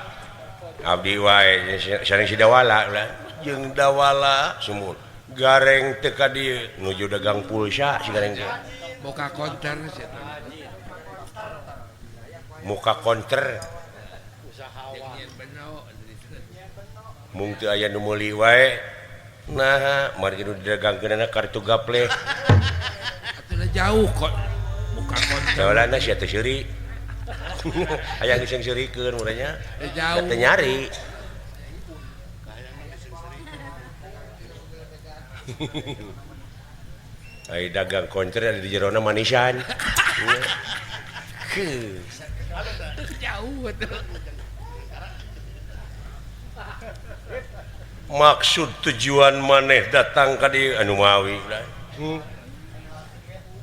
abdi wae sareng si Dawala ulah jeung Dawala sumur gareng teu ka dieu nuju dagang pulsa si gareng teh. Muka konter sia. Muka konter. Mung teu aya nu meuli wae. Nah, margi nu didagangkeunana kartu gaple. Atuh jauh kok muka konter. Dawalana sia teh seuri. Aya geus seurikeun urangnya. Jauh. Teu nyari. Ai dagang konter ada di jerona manisan. Jauh atuh. Maksud tujuan maneh datang ka dieu anu mawi.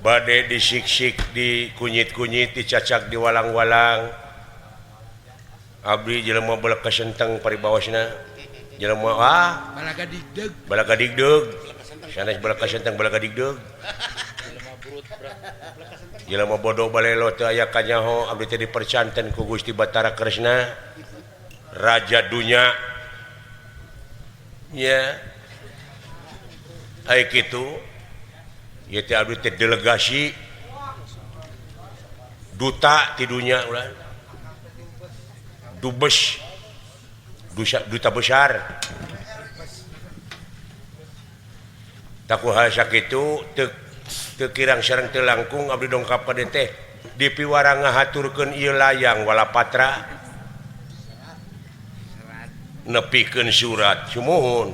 Bade disiksik, dikunyit-kunyit, dicacak, diwalang-walang. Abdi jelema belek kasenteng paribawasna. Jelema ah balaga digdeg. Balaga digdeg. Sanes belek kasenteng balaga digdeg. Jelema bodoh balelo teu aya kanyaho abdi teh dipercanten ku Gusti Batara Kresna. Raja dunya. Ya. Ai kitu ieu teh abdi teh delegasi duta ti dunya ulah. Dubes duta besar. Taku hal sakitu teu teu kirang sareng teu langkung abdi dongkap ka dieu teh dipiwarang ngahaturkeun ieu layang walapatra. Nepikeun surat sumuhun.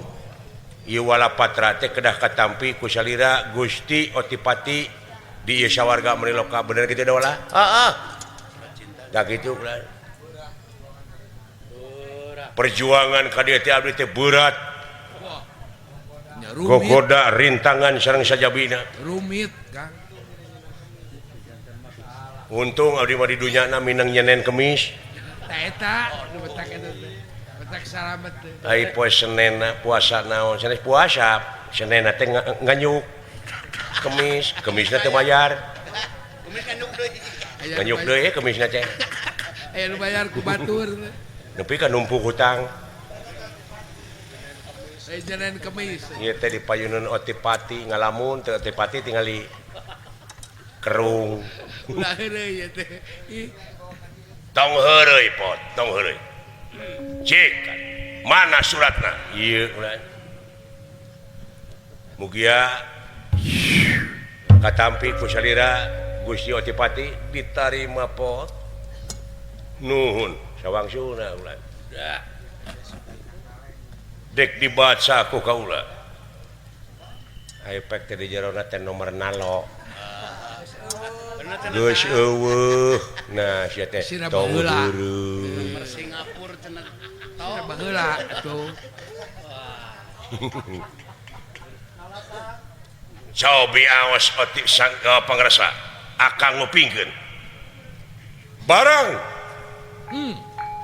Ieu Walapatra teh kedah katampi ku salira Gusti Otipati di ieu sawarga meniloka bener kitu da wala? Heeh. Da kitu ulah. Perjuangan ka dieu teh abdi teh berat. Gogoda rintangan sareng sajabina. Rumit, Kang. Untung abdi mah di dunyana minang nyenen kemis. Ta eta nu betak eta teh. Betak salamet teh. Ai poe Senenna puasa naon? Sanes puasa, Senenna teh nganyuk. Kemis, kemisna teh bayar. Kemis nganyuk deui. Nganyuk deui kemisna teh. Aya nu bayar ku batur. Nepi ka numpuk hutang. Ai Senen kemis. Ieu teh dipayuneun Otipati ngalamun teh Otipati tingali kerung. Ulah heureuy ieu teh. Tong heureuy pot, tong heureuy. Cik, mana suratna? Ieu ulah. Mugia katampi ku salira Gusti Otipati ditarima pot. Nuhun sawangsuna ulah. Dek dibaca ku kaula. Aya pek teh di jerona teh nomor nalo. Geus eueuh. Nah sia teh tong heureuy. Nomor Singapura cenah. Sina baheula atuh. Cobi awas oti sang pangrasa akang ngupingkeun. Barang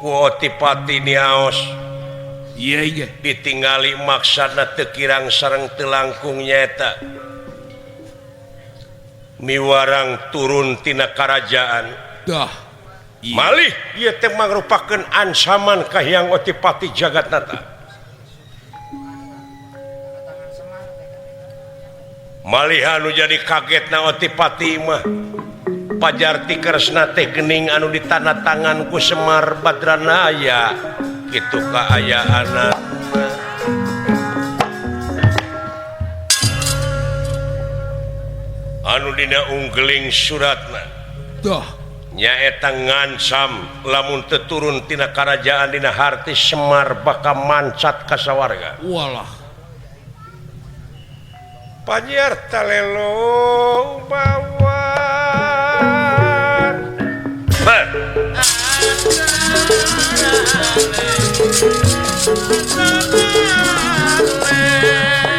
ku Otipati niaos. Ieu ge ditingali maksana teu kirang sareng teu langkung nyaeta. Miwarang turun tina karajaan. Dah. Malih ieu teh mangrupakeun ancaman ka Hyang Otipati Jagatnata. Malih anu jadi kagetna Otipati mah pajar ti Kresna teh geuning anu ditanda tangan ku Semar Badranaya kitu kaayaanna. Anu dina unggeling suratna. Dah. Nyaeta ngancam lamun teu turun tina karajaan dina harti Semar bakal mancat ka sawarga. Walah. Panyer talelo mawar. Ber.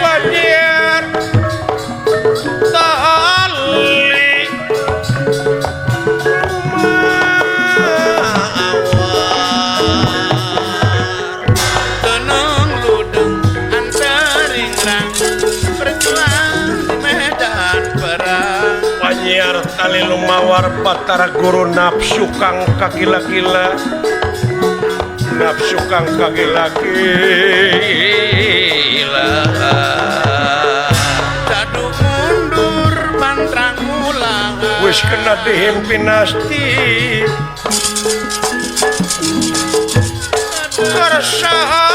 Panyer tali Tenung ludeng antaringrang berjuang di medan perang. Panyer tali lumawar Batara Guru nafsu kang kagila-gila. Nafsu kang kagila-gila. Dadu mundur pantrang ulang. Wis kena dihimpinasti. Tersayang.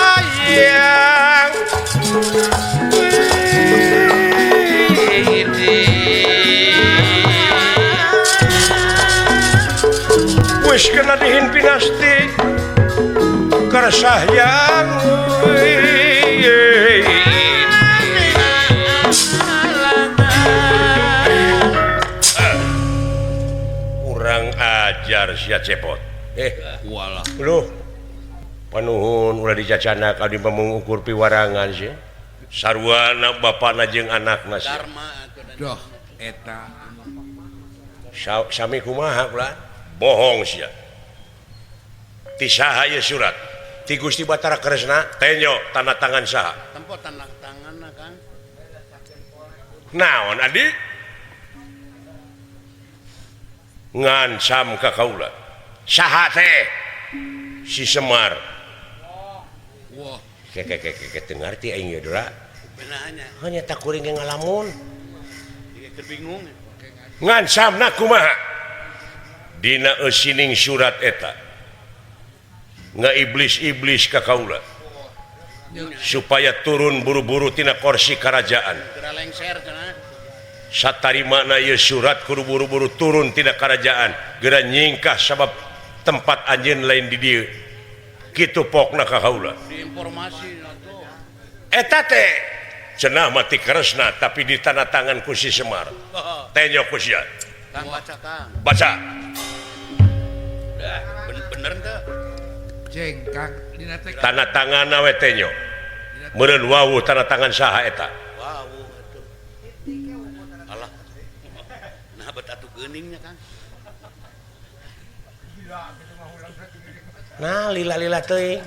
Wis kena dihimpinasti. Kersahyang. Kurang ajar sia cepot. Walah. Loh. Panuhun ulah dicacana ka di mengukur piwarangan sia. Sarwana bapana jeung anakna sia. Doh eta. Sami kumaha ulah? Bohong sia. Ti saha ieu surat? Ti Gusti Batara Kresna tenyo tanda tangan saha? Tempo tanda tanganna Kang. Naon adi? Ngancam ka kaula. Saha teh? Si Semar. Wah. Ke teu ngarti aing ieu Dora. Beunahnya. Hanya tak kuring ge ngalamun. Keur bingung. Ngancamna kumaha? Dina eusining surat eta. Nga iblis-iblis ka kaula supaya turun buru-buru tina kursi kerajaan. Satarimana ieu surat kudu buru-buru turun tina kerajaan, geura nyingkah sabab tempat anjeun lain di dieu. Kitu pokna ka kaula. Informasi atuh. Eta teh Cenah mati Kresna tapi di tanda tangan ku si Semar. Tenyo ku sia. Kang baca Kang. Baca. Bener teu? Jeng Kang dina teh tanda tanganna we tenyo. Meureun wawuh tanda tangan saha eta? Wawuh atuh. Alah. Nah bet atuh geuning nya Kang. Nah lila-lila teuing.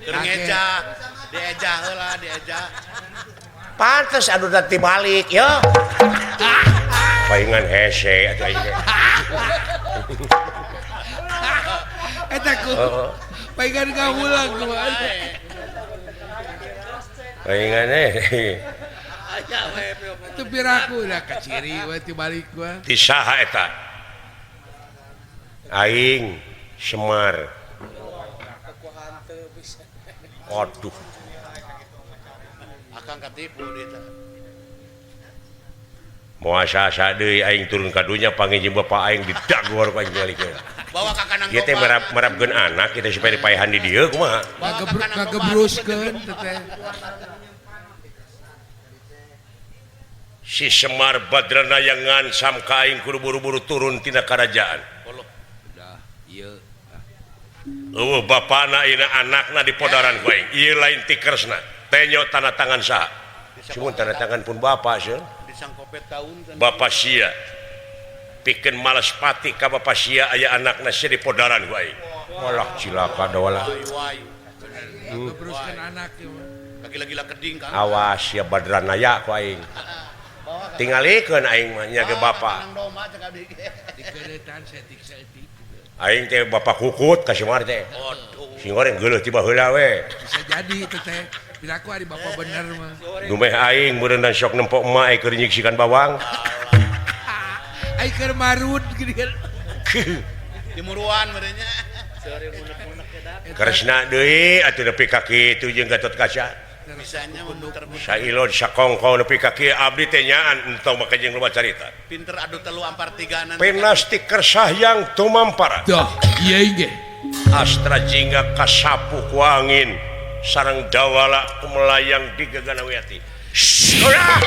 Keur ngejah, diejah heula, diejah. Pantes anu nanti balik yo. Paingan hese atuh aing teh. Eta ku. Paingan ngawulang kumaha. Paingan eh. Itu piraku dah kaciri we ti balik gua. Ti saha eta? Aing Semar. Aduh. Akang katipu dia teh. Moal asa-asa deui aing turun ka dunya panggih jeung bapa aing didagor ku aing dialikeun. Bawa ka kanang Ieu teh merapkeun anak kita supaya dipaehan di dieu kumaha? Kagebruskeun teh. Si Semar Badrana yang ngansam ka aing kudu buru-buru turun tina karajaan. Udah, ieu. Eueuh bapana ina anakna di podaran ku aing. Ieu lain ti Kresna. Tenyo tanda tangan saha? Cuman tanda tangan pun bapak sih. Bapak sia. Pikeun malas pati ka bapak sia aya anakna sia di podaran ku aing. Walah cilaka dola. Kagebruskeun anak ieu mah. Gila-gila keding Kang. Awas sia Badranaya ku aing. Tingalikeun aing mah nya ge bapak. Aing teh bapak kukut ka Semar teh. Sing goreng geuleuh ti baheula we. Bisa jadi teh teh. Piraku ari bapak bener mah. Dumeh aing meureunna sok nempok emak keur nyiksikan bawang. Aing keur marud geuning. Dimuruan meureun nya. Kresna deui atuh nepi ka kitu jeung Gatot Kaca. Bisanya muter-muter. Sailon sakongkong nepi ka kieu abdi teh nyaan entong make jeung loba carita. Pinter adu telu ampar tiganan. Pinasti kersahyang tumampara. Dah, ieu ge. Astra jingga kasapu ku angin sareng dawala kumelayang di gagana wiyati. Ulah!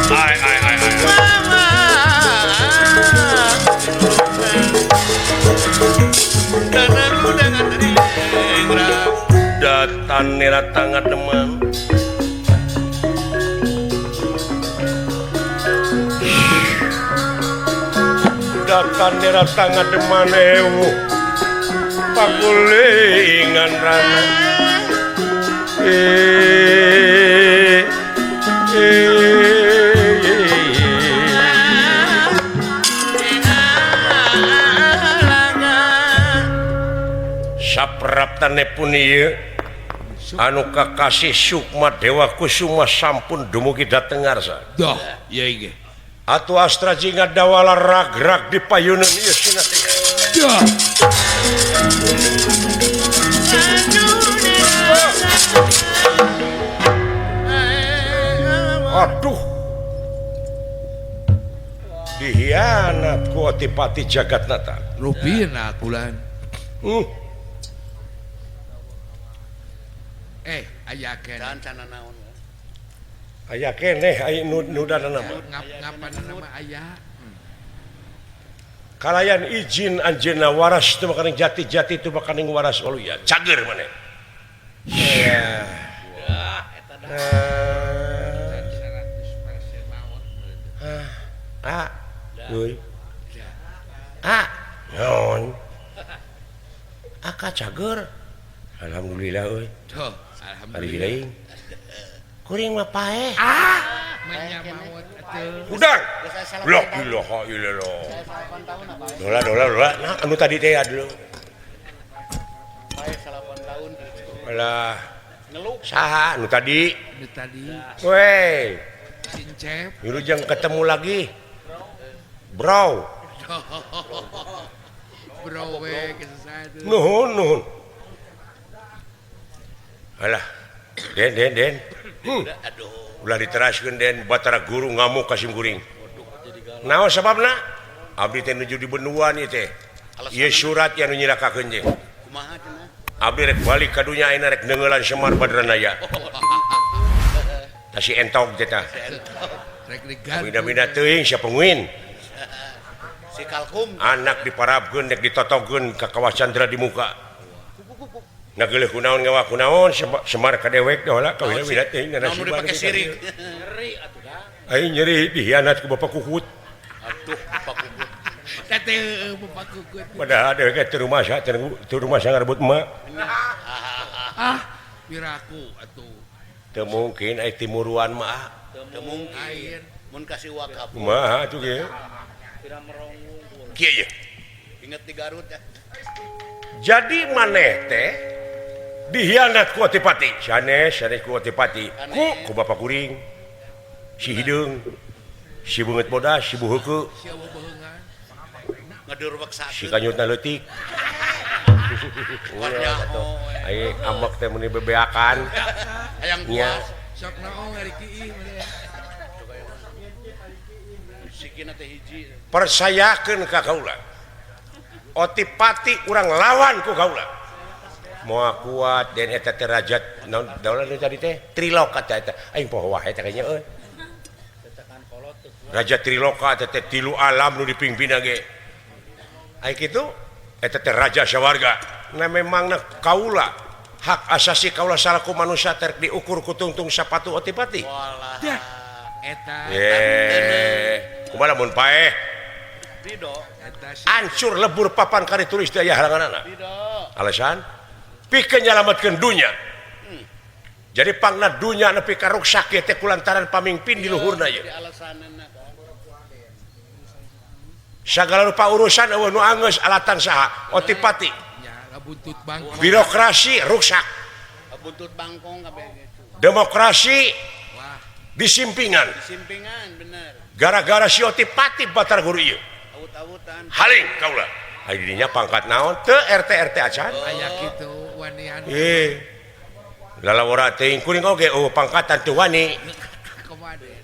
Ai ai ai ai. Datan nera tangan demam. Datan nera tangan deman ewu pagulingan rana. Sapraptane pun ieu anu kakasih Sukma Dewa Kusuma sampun dumugi dhateng ngarsa. Dah, ieu ge. Atuh Astra Jingga dawala rag-rag di payuneun ieu sinatih. Dah. Aduh. Dihianat ku Otipati Jagatnata. Rupina kulan. Aya keneh. Can naon. Aya keneh aya nu nudana mah. Ngap-ngapan mah aya. Kalayan izin anjeunna waras teu makaning jati-jati teu makaning waras waluya. Cager maneh. Ya. Eta dah. Ah. Euy. Ah. Naon? Aka cager. Alhamdulillah euy. Tuh, alhamdulillah. Kuring mah paeh. Ah, menya maot atuh. Hudang. La ilaha illallah. Dola dola dola. Nah, anu tadi teh adu. Paeh 8 tahun. Alah. Ngeluh. Saha anu tadi? Anu tadi. Weh. Sincep. Wilujeng ketemu lagi. Bro. Bro we kesesat. Nuhun nuhun. Alah. Den den den. Aduh. Ulah diteraskeun den Batara Guru ngamuk ka sim kuring. Naon sababna? Abdi teh nuju di benuan ieu teh. Ieu surat anu nyilakakeun teh. Kumaha cenah? Abdi rek balik ka dunya ayeuna rek neunggeulan Semar Badranaya. Tah si entog teh tah. Rek digantung. Bina-bina teuing sia penguin. Si kalkum. Anak diparabkeun rek ditotogeun ka kawah Candra di muka. Nageuleuh kunaon ngawa kunaon Semar ka dewek dah lah kawina-wina teuing Naon nu dipake sirik. Nyeri atuh dah. Aing nyeri dihianat ku Bapak Kukut. Aduh, Bapak Kukut. Teh teh Bapak Kukut. Padahal dewek teh rumah sa teu rumah sa ngarebut emak. Ah, piraku atuh. Teu mungkin ai timuruan mah. Teu mungkin. Mun kasih wakaf. Kumaha atuh ge? Pira merong. Kieu ye. Ingat di Garut ya. Jadi maneh teh dihianat ku Otipati. Sanes sanes ku Otipati. Ku Bapak kuring. Si hideung. Si beungeut bodas, si buheukeuk. Si eueuh beheungan. Si kanyutna leutik. Ai ambek teh meuni bebeakan. Hayang puas. Sok naon ngarikiih maneh. Sikina teh hiji. Persayakeun ka kaula. Otipati urang lawan ku kaula. Moal kuat den eta teh raja naon daulah nu tadi teh Triloka teh eta. Aing poho wae teh kayaknya euy. Raja Triloka eta teh tilu alam nu dipimpinna ge. Ai kitu eta teh raja sawarga. Nah memangna kaula hak asasi kaula salaku manusia terek diukur ku tungtung sapatu Otipati. Walah. Eta. Eh, kumaha mun paeh? Ancur lebur papan kari tulis teh aya halanganana. Alasan pikeun nyalametkeun dunya. Jadi pangna dunya nepi ka ruksak ieu teh kulantaran pamingpin di luhurna ieu. Sagala rupa urusan eueuh nu anggeus alatan saha? Otipati. Birokrasi ruksak. Buntut bangkong kabeh gitu. Demokrasi disimpingan. Disimpingan bener. Gara-gara si Otipati Batara Guru ieu. Awut-awutan. Haling kaula. Ai dinya pangkat naon teu RT RT acan. Aya kitu wanian. Lalawara teuing kuring oge eueuh pangkatan teu wani.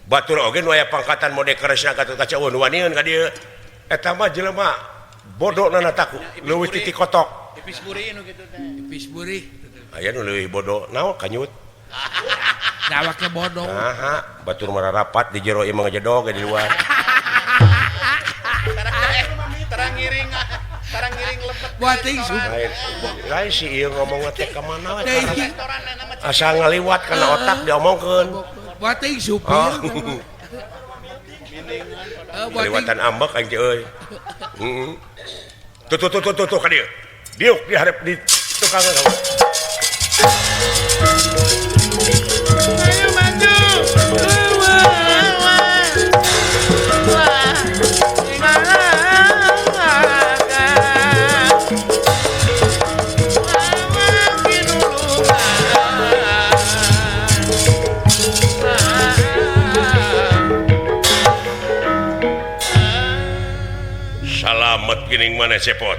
Batur oge nu aya pangkatan mode keresna ka kaca eueuh nu wanieun ka dieu. Eta mah jelema bodona taku leuwih ti kotok. Ipis burih nu kitu teh. Ipis burih. Aya nu leuwih bodoh naon kanyut. Dawaknya bodoh. Nah, batur mararapat di jero imah ngejedog di luar. Terang ngiring, terang ngiring lepet. Buating lain si ieu ngomong teh ka mana we. Asal ngaliwat kana otak diomongkeun. Buating supir. Ngaliwatan ambek aing teh euy. Heeh. Tuh tuh tuh tuh tuh ka dieu. Diuk di hareup di tukang. Ayo maju. Salamet geuning maneh cepot.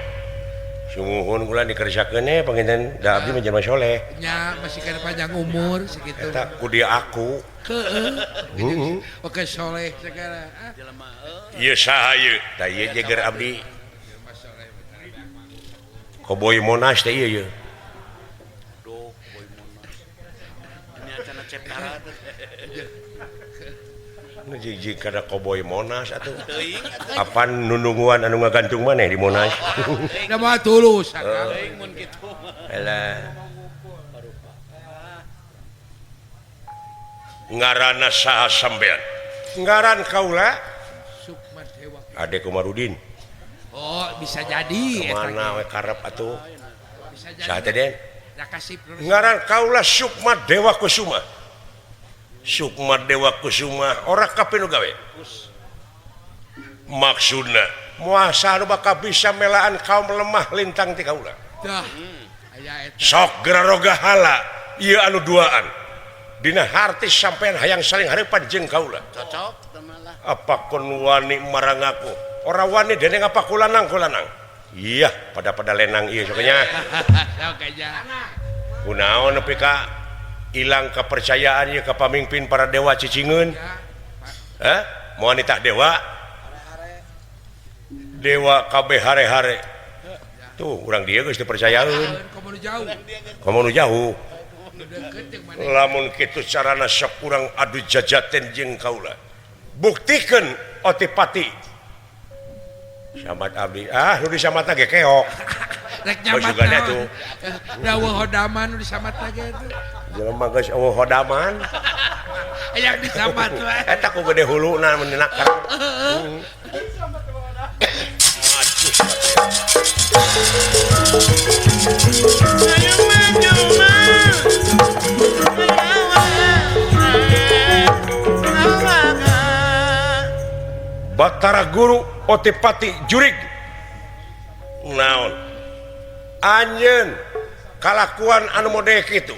Sumuhun kula dikerjakeun eh panginten da abdi mah jelema soleh. Nya masih kana panjang umur sakitu. Eta ku dia aku. Heeh. Oke soleh segala. Jelema ieu saha ieu? Tah ieu jeger abdi. Koboy Monas teh ieu ieu. Duh, Koboy Monas. Nya cenah cep karat. Nu jig-jig kana Koboy Monas atuh. Apan nununguan anu ngagantung maneh di Monas. Da mah tulus. Teuing mun kitu mah. Elah. Ngaranna saha sampean? Ngaran kaula Sukma Dewa. Ade Komarudin. Oh, bisa jadi eta. Mana we karep atuh. Bisa jadi. Saha teh Den? Ngaran kaula Sukma Dewa Kusuma. Sukma Dewa Kusuma ora kabeh nu gawe. Maksudna muasa nu bakal bisa melaan kaum lemah lintang ti kaula. Dah. Aya eta. Sok geraroga hala ieu anu duaan. Dina harti sampean hayang saling hareupan jeung kaula. Cocok teh malah. Apa kon wani marang aku? Ora wani dening apa kulanang kulanang. Iya, pada-pada lenang ieu sok nya. Sok aja. Kunaon nepi ka Ilang kepercayaan ieu ka pamimpin para dewa cicingeun. Hah? Moal nitah dewa. Dewa kabeh hare-hare. Tuh urang dieu geus teu percayaeun. Komo nu jauh. Lamun kitu carana sok urang adu jajaten jeung kaula. Buktikeun otipati. Samat abdi. Ah, nu disamatna ge keok. Rek nyamat naon. Dawuh hodaman nu disamatna ge tuh. Jelema geus eueuh hodaman. Hayang disamat we. Eta ku gede huluna mun dinaker. Batara Guru Otipati jurig. Naon? Anjeun kalakuan anu model kitu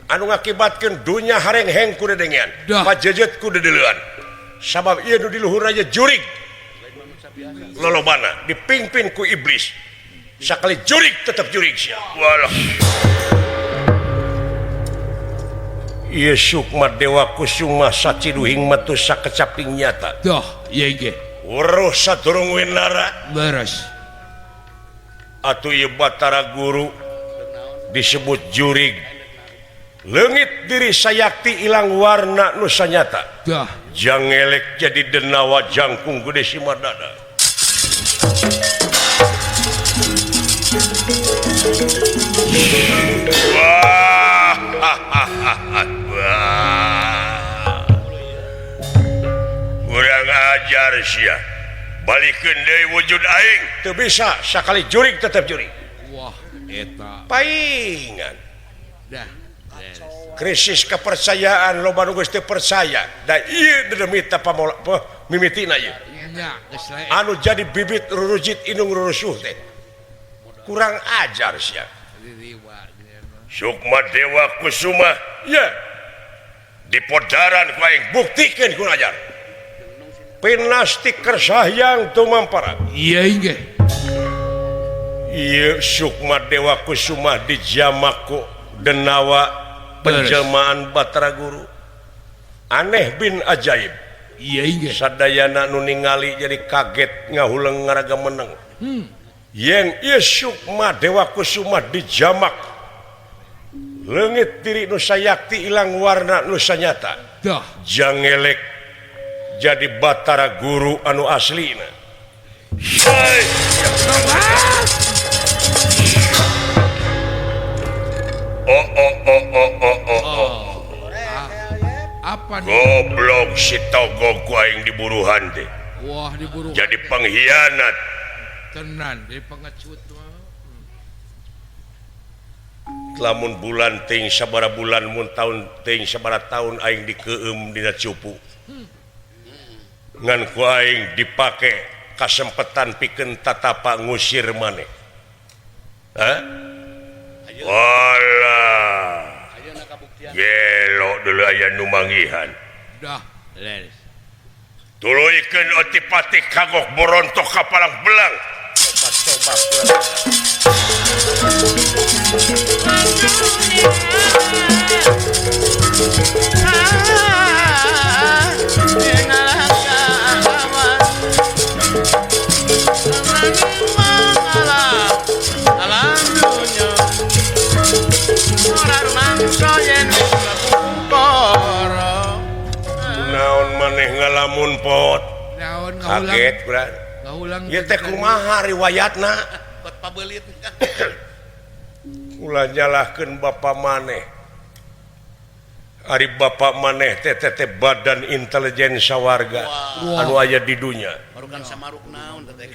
anu ngakibatkeun dunya harengheng ku dedengean, pajejet ku dedeleuan. Sabab ieu nu di luhur aja jurig. Lolobana dipimpin ku iblis. Sakali jurig tetep jurig sia. Walah. Ieu Sukma Dewa Kusuma saciduhing metu sakecaping nyata. Doh, ieu ge. Weruh sadurung winara. Leres. Atuh ieu Batara Guru disebut jurig. Leungit diri sayakti ilang warna nu sanyata. Dah. Jangelek jadi denawa jangkung gede simadada. Wah, wah. Kurang ajar sia. Balikeun deui wujud aing. Teu bisa sakali jurig tetep jurig. Wah, eta. Paingan. Dah. Krisis kepercayaan loba nu geus teu percaya. Da ieu dedemita pamola mimitina ieu. Nya, geus lae. Anu jadi bibit rurujit indung rurusuh teh. Kurang ajar sia. Sukma Dewa Kusuma, ya. Dipodaran ku aing buktikeun ku ajar. Pinasti kersahyang tumampara. Iya inggih. Ieu Sukma Dewa Kusuma dijamak ku denawa penjelmaan Batara Guru. Aneh bin ajaib. Iya inggih. Sadayana nu ningali jadi kaget ngahuleng ngaraga meneng. Yen ieu Sukma Dewa Kusuma dijamak leungit diri nu sayakti ilang warna nu sanyata. Dah. Jangelek jadi Batara Guru anu aslina. Oh oh oh oh oh oh oh. Apa nih? Goblok si Togog ku aing diburuhan teh. Wah, diburuhan. Jadi pengkhianat. Tenan, jadi pengecut mah. Lamun bulan ting sabara bulan mun taun ting sabara taun aing dikeum dina cupu. Ngan ku aing dipake kasempetan pikeun tatapa ngusir maneh. Hah? Walah. Gelo dulu aya nu manggihan. Dah, leres. Tuluykeun Otipati kagok borontok ka palang belang. Coba-coba naon maneh ngalamun pot. Naon ngahulang. Kaget kurang. Ngahulang. Ieu teh kumaha riwayatna? Pot pabeulit. Ulah nyalahkeun bapa maneh. Ari bapa maneh teh teh badan intelijen sawarga anu aya di dunya. Barukan samaruk naon teh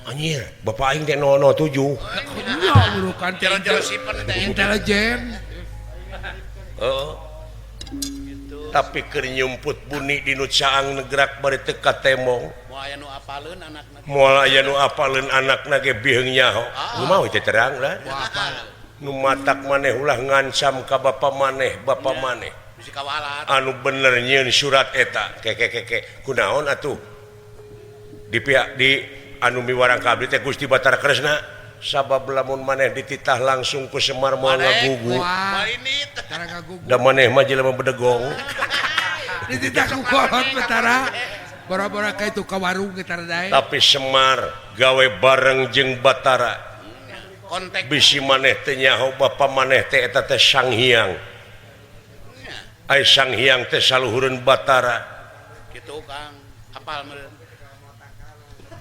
Anjir, bapak aing teh 007. Nya burukan jero-jero sipen teh intelijen. Heeh. Tapi keur nyumput buni di nu caang negrak bari teu katemong. Moal aya nu apaleun anakna. Moal aya nu apaleun anakna ge biheung nyaho. Nu mah teh terang lah. Nu matak maneh ulah ngancam ka bapa maneh, bapa maneh. Bisi kawalat. Anu bener nyieun surat eta. Keke keke kunaon atuh? Di pihak di anu miwarang ka abdi teh Gusti Batara Kresna. Sabab lamun maneh dititah langsung ku Semar moal ngagugu. Da maneh mah jelema bedegong. Dititah ku kolot Batara. Boro-boro ka itu ka warung ge tara dae. Tapi Semar gawe bareng jeung Batara. Bisi maneh teh nyaho bapa maneh teh eta teh Sang Hyang. Ai Sang Hyang teh saluhureun Batara. Kitu Kang, apal meureun.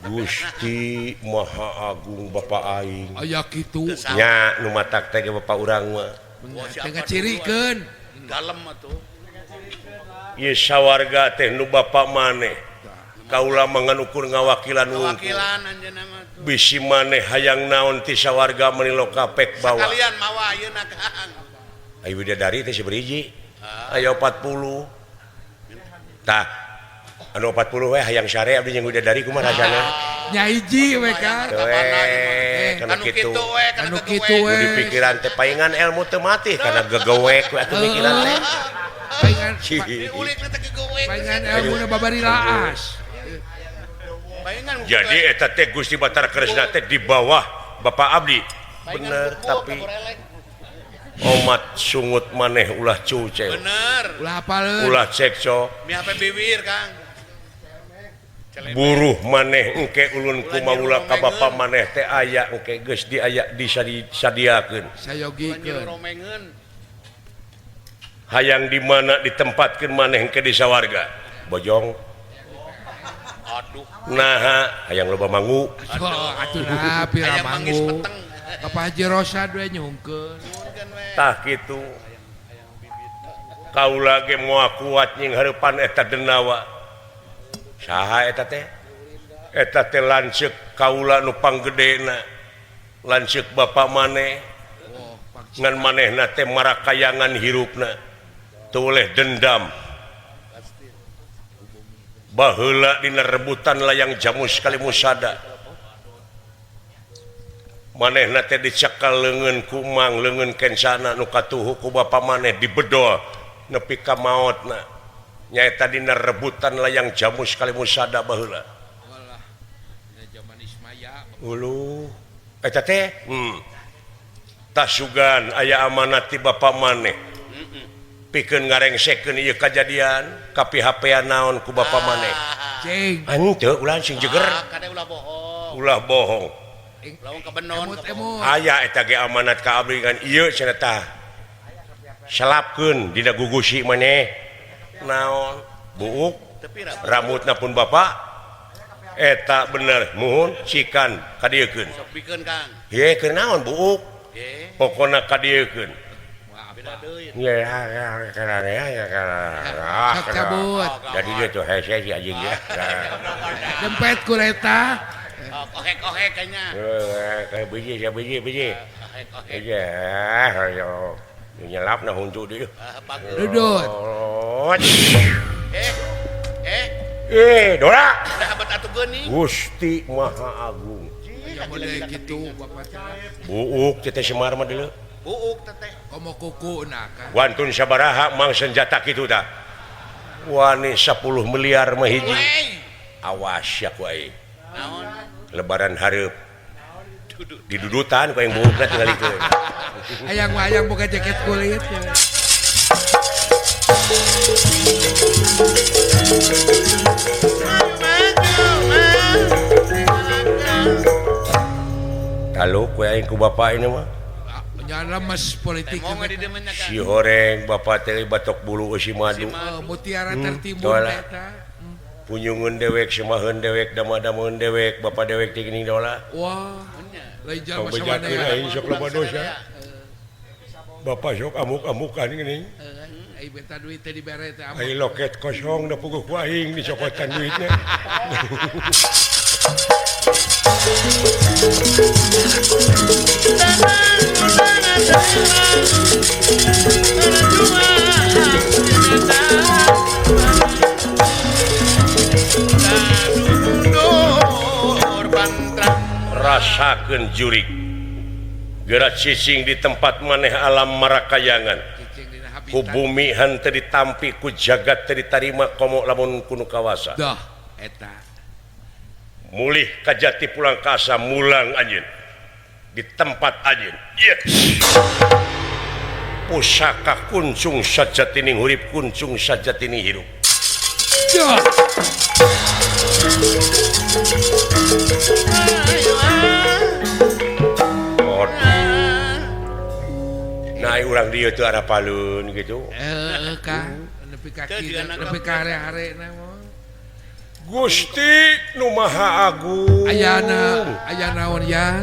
Gusti Maha Agung Bapa aing. Aya kitu. Nya nu matak teh ge bapa urang mah. Teh ngacirikeun. Dalem atuh. Ieu sawarga teh nu bapa maneh. Kaula mah ngan ukur ngawakilan wungkul. Ngawakilan anjeunna mah tuh. Bisi maneh hayang naon ti sawarga meuni lokapek bawa. Sakalian mawa ayeuna Kang. Ayo bidadari teh sabariji. Aya 40. Tah anu 40 we hayang sare abdi jeung bidadari kumaha rasana? Nya hiji we Kang. Kana kitu we, kana kitu we. Di pikiran teh paingan ilmu teu mati kana gegewek we atuh mikiran teh. Paingan diulik teh gegewek. Paingan ilmuna babari laas. Jadi eta teh Gusti Batara Kresna teh di bawah Bapak abdi. Bener tapi omat sungut maneh ulah cuce. Bener. Ulah apaleun. Ulah cekcok. Mihape biwir Kang. Buruh maneh engke ulun kumaula ka bapa maneh teh aya engke geus diaya disadiakeun. Sayogikeun. Hayang di mana ditempatkeun maneh engke di sawarga. Bojong. Aduh. Naha hayang loba mangu. Aduh, atuh nah pira mangu. Ka Pak Haji Rosad we nyungkeun. Tah kitu. Kaula ge moal kuat nying hareupan eta denawa. Saha eta teh? Eta teh lanceuk kaula nu panggedena. Lanceuk bapa maneh. Ngan manehna teh marakayangan hirupna. Teu oleh dendam. Baheula dina rebutan layang jamus kalimusada. Manehna teh dicekal leungeun ku Mang, leungeun kencana nu katuhu ku bapa maneh dibedol nepi ka maotna. Nyaeta dina rebutan layang jamus kalimusada baheula. Walah, dina jaman Ismaya. Uluh, eta teh tasugan aya amanat ti bapa maneh. Pikeun ngarengsekeun ieu kajadian kapihapean naon ku bapa maneh. Cing. Henteu ulah sing jeger. Kade ulah bohong. Ulah bohong. Lamun kabenon. Aya eta ge amanat ka abdi ngan ieu cenah tah. Selapkeun dina gugusi maneh. Naon buuk rambutna pun bapa eta bener muhun cikan kadieukeun. Sok bikeun Kang. Ye keur naon buuk? Pokona kadieukeun. Ya, cabut. Jadi dia tuh hese si anjing ya. Dempet kureta. Kohek-kohek kayaknya. Kayak biji, ya biji, biji. Iya, ayo. Nyelap nah huntu dia. Dudut. Dora. Gusti Maha Agung. Gitu bapak teh. Buuk teh Semar mah deuleu. Buuk teteh. Komo kuku na kan. Wantun sabaraha mang senjata kitu tah. Wani 10 miliar mah hiji. Awas ya ku aing. Naon? Lebaran hareup. Didudutan ku aing buukna tingalikeun. Hayang mah hayang boga jaket kulit. Kalau ku aing ku bapak ini mah jangan lemes politik. Si horeng bapak teh batok bulu si madu. Mutiara tertimbun eta. Punyungeun dewek semaheun dewek dama-dameun dewek bapak dewek teh geuning dola. Wah. Lain jalma sawaneh. Aing sok loba dosa. Bapak sok amuk-amukan geuning. Ai beta duit teh dibere teh amuk. Ai loket kosong da puguh ku aing dicokotan duitna. Rasakeun jurik geura cicing di tempat maneh alam marakayangan ku bumi henteu ditampi ku jagat teu ditarima komo lamun ku nu kawasa. Dah eta mulih kajati pulang kasa mulang anjeun Di tempat anjeun. Yes. Pusaka kuncung sajatining hurip kuncung sajatining hirup. Nah, urang dieu teu arapalun gitu. Heeh, Kang. Nepi ka kieu, nepi ka hare-harena mah. Gusti nu Maha Agung. Ayana, aya naon ya?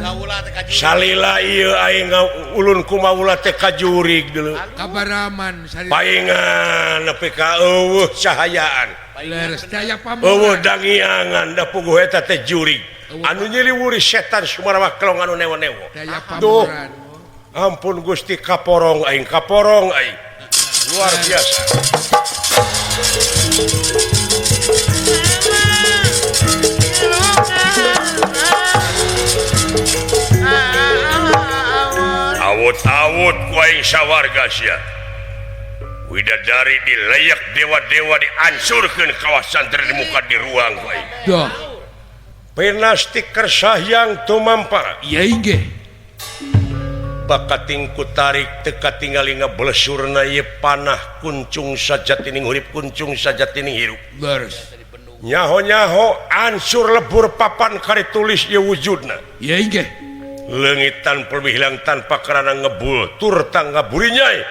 Salila ieu aing ulun kumaula teh kajurig deuleu. Kabaraman salila. Paingan nepi ka eueuh cahayaan. Leres teh aya pamoran. Eueuh dangiangan da puguh eta teh jurig. Anu nyiliwuri setan Sumarwa kelong anu newo-newo. Duh. Ampun Gusti kaporong aing, kaporong aing. Luar biasa. Awut-awut ku aing sawarga sia. Widadari dileyak dewa-dewa diansurkeun kawasan termuka di ruang ku aing. Duh. Pinasti kersahyang tumampara. Iya inggih. Bakating ku tarik teka tingali ngabelesurna ieu panah kuncung sajatining hurip kuncung sajatining hirup. Leres. Nyaho-nyaho ansur lebur papan kari tulis ieu wujudna. Iya inggih. Leungit tanpa hilang tanpa karana ngebul tur tangga burinyai.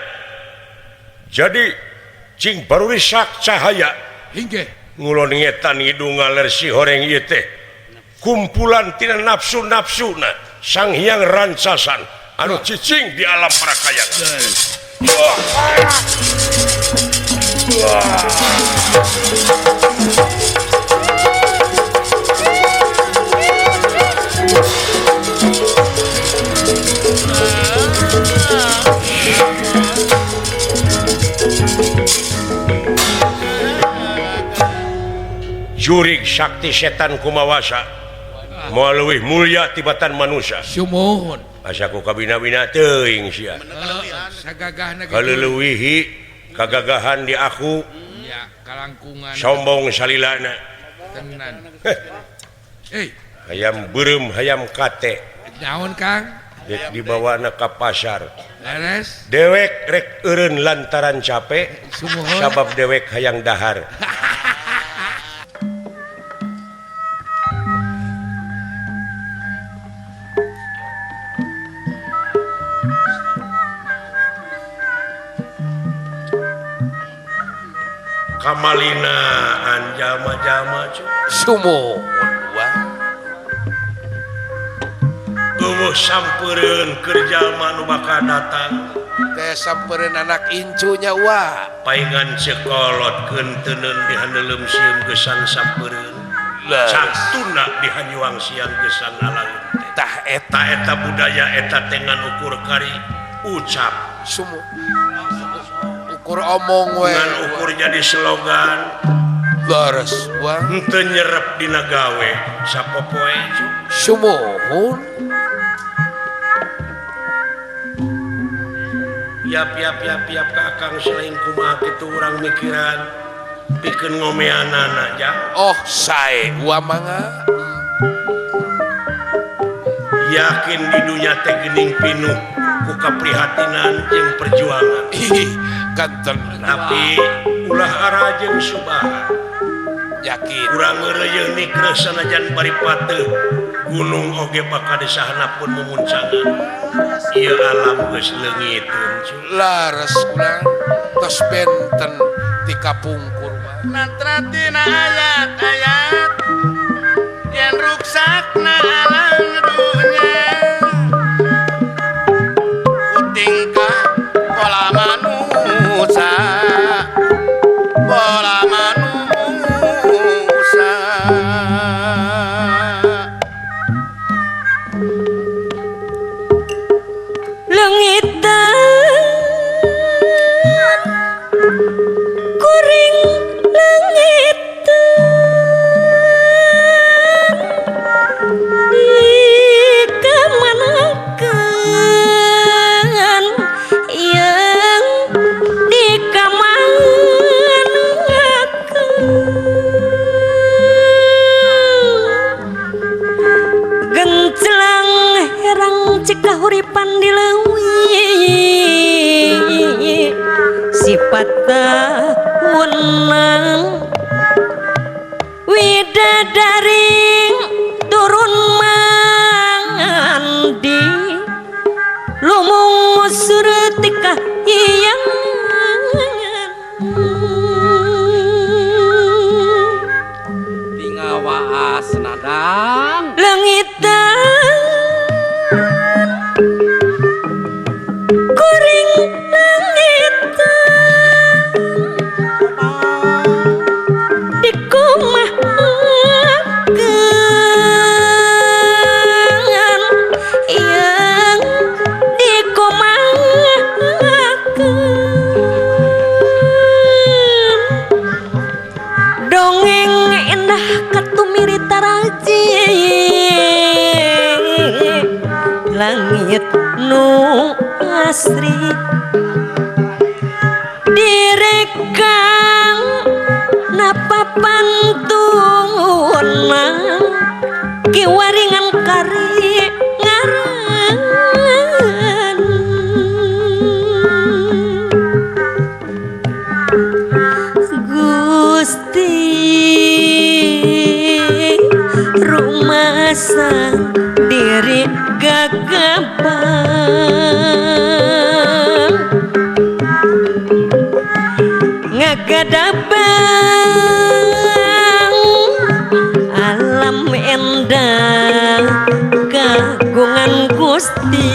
Jadi cing baru risak cahaya. Inggih. Ngulon ngetan ngidung ngaler si horeng ieu teh. Kumpulan tina nafsu-nafsuna Sang Hyang Rancasan anu cicing di alam parakayangan. Jurig sakti setan kumawasa moal leuwih mulia tibatan manusia. Sumuhun. Asa ku kabina-bina teuing sia. Sagagahna kaleuwihi kagagahan di aku. Ya, kalangkungan. Sombong salilana. Tenan. Hayam beureum hayam kate. Naon Kang? Dek dibawana ka pasar. Leres. Dewek rek eureun lantaran capek. Sumuhun. Sabab dewek hayang dahar. Kamalina anjama-jama sumuhun wa eueuh sampereun keur jalma nu bakal datang teh sampereun anak incunya wa paingan sekolot keunteunun dihandeuleum sieun gesan sampereun cangtuna dihanyuang siang gesan alaun teh tah eta eta budaya eta teh ngan ukur kari ucap sumuh ukur omong we ngan ukur jadi slogan leres wa henteu nyerep dina gawe sapopoe sumuhun yap yap yap yap ka akang selain kumaha kitu urang mikiran pikeun ngomeanana jang oh sae wa mangga yakin di dunya teh geuning pinuh ku kaprihatinan jeung perjuangan kanten tapi ulah arajeng subaha yakin urang ngeureuyeuh nikreuh sanajan bari pateuh gunung oge bakal disahana pun mumuncangan ieu alam geus leungiteun lares urang tos benten ti kapungkur natratina ayat-ayat yen ruksakna alam dunya kutingkah pola manusa pola manusa leungitan kuring leungitan Kahuripan di leuwi sifat tahunan widadari turun mandi lumung surtika iyang Dingawaas nadang lengitan kuring langitan dikumahakeun yang dikumahakeun dongeng endah katumiri taraji langit nu asri direkang napa pantuna kiwaringan kari ngaran Gusti rumasa diri gagapan ngagadabang alam endah kagungan Gusti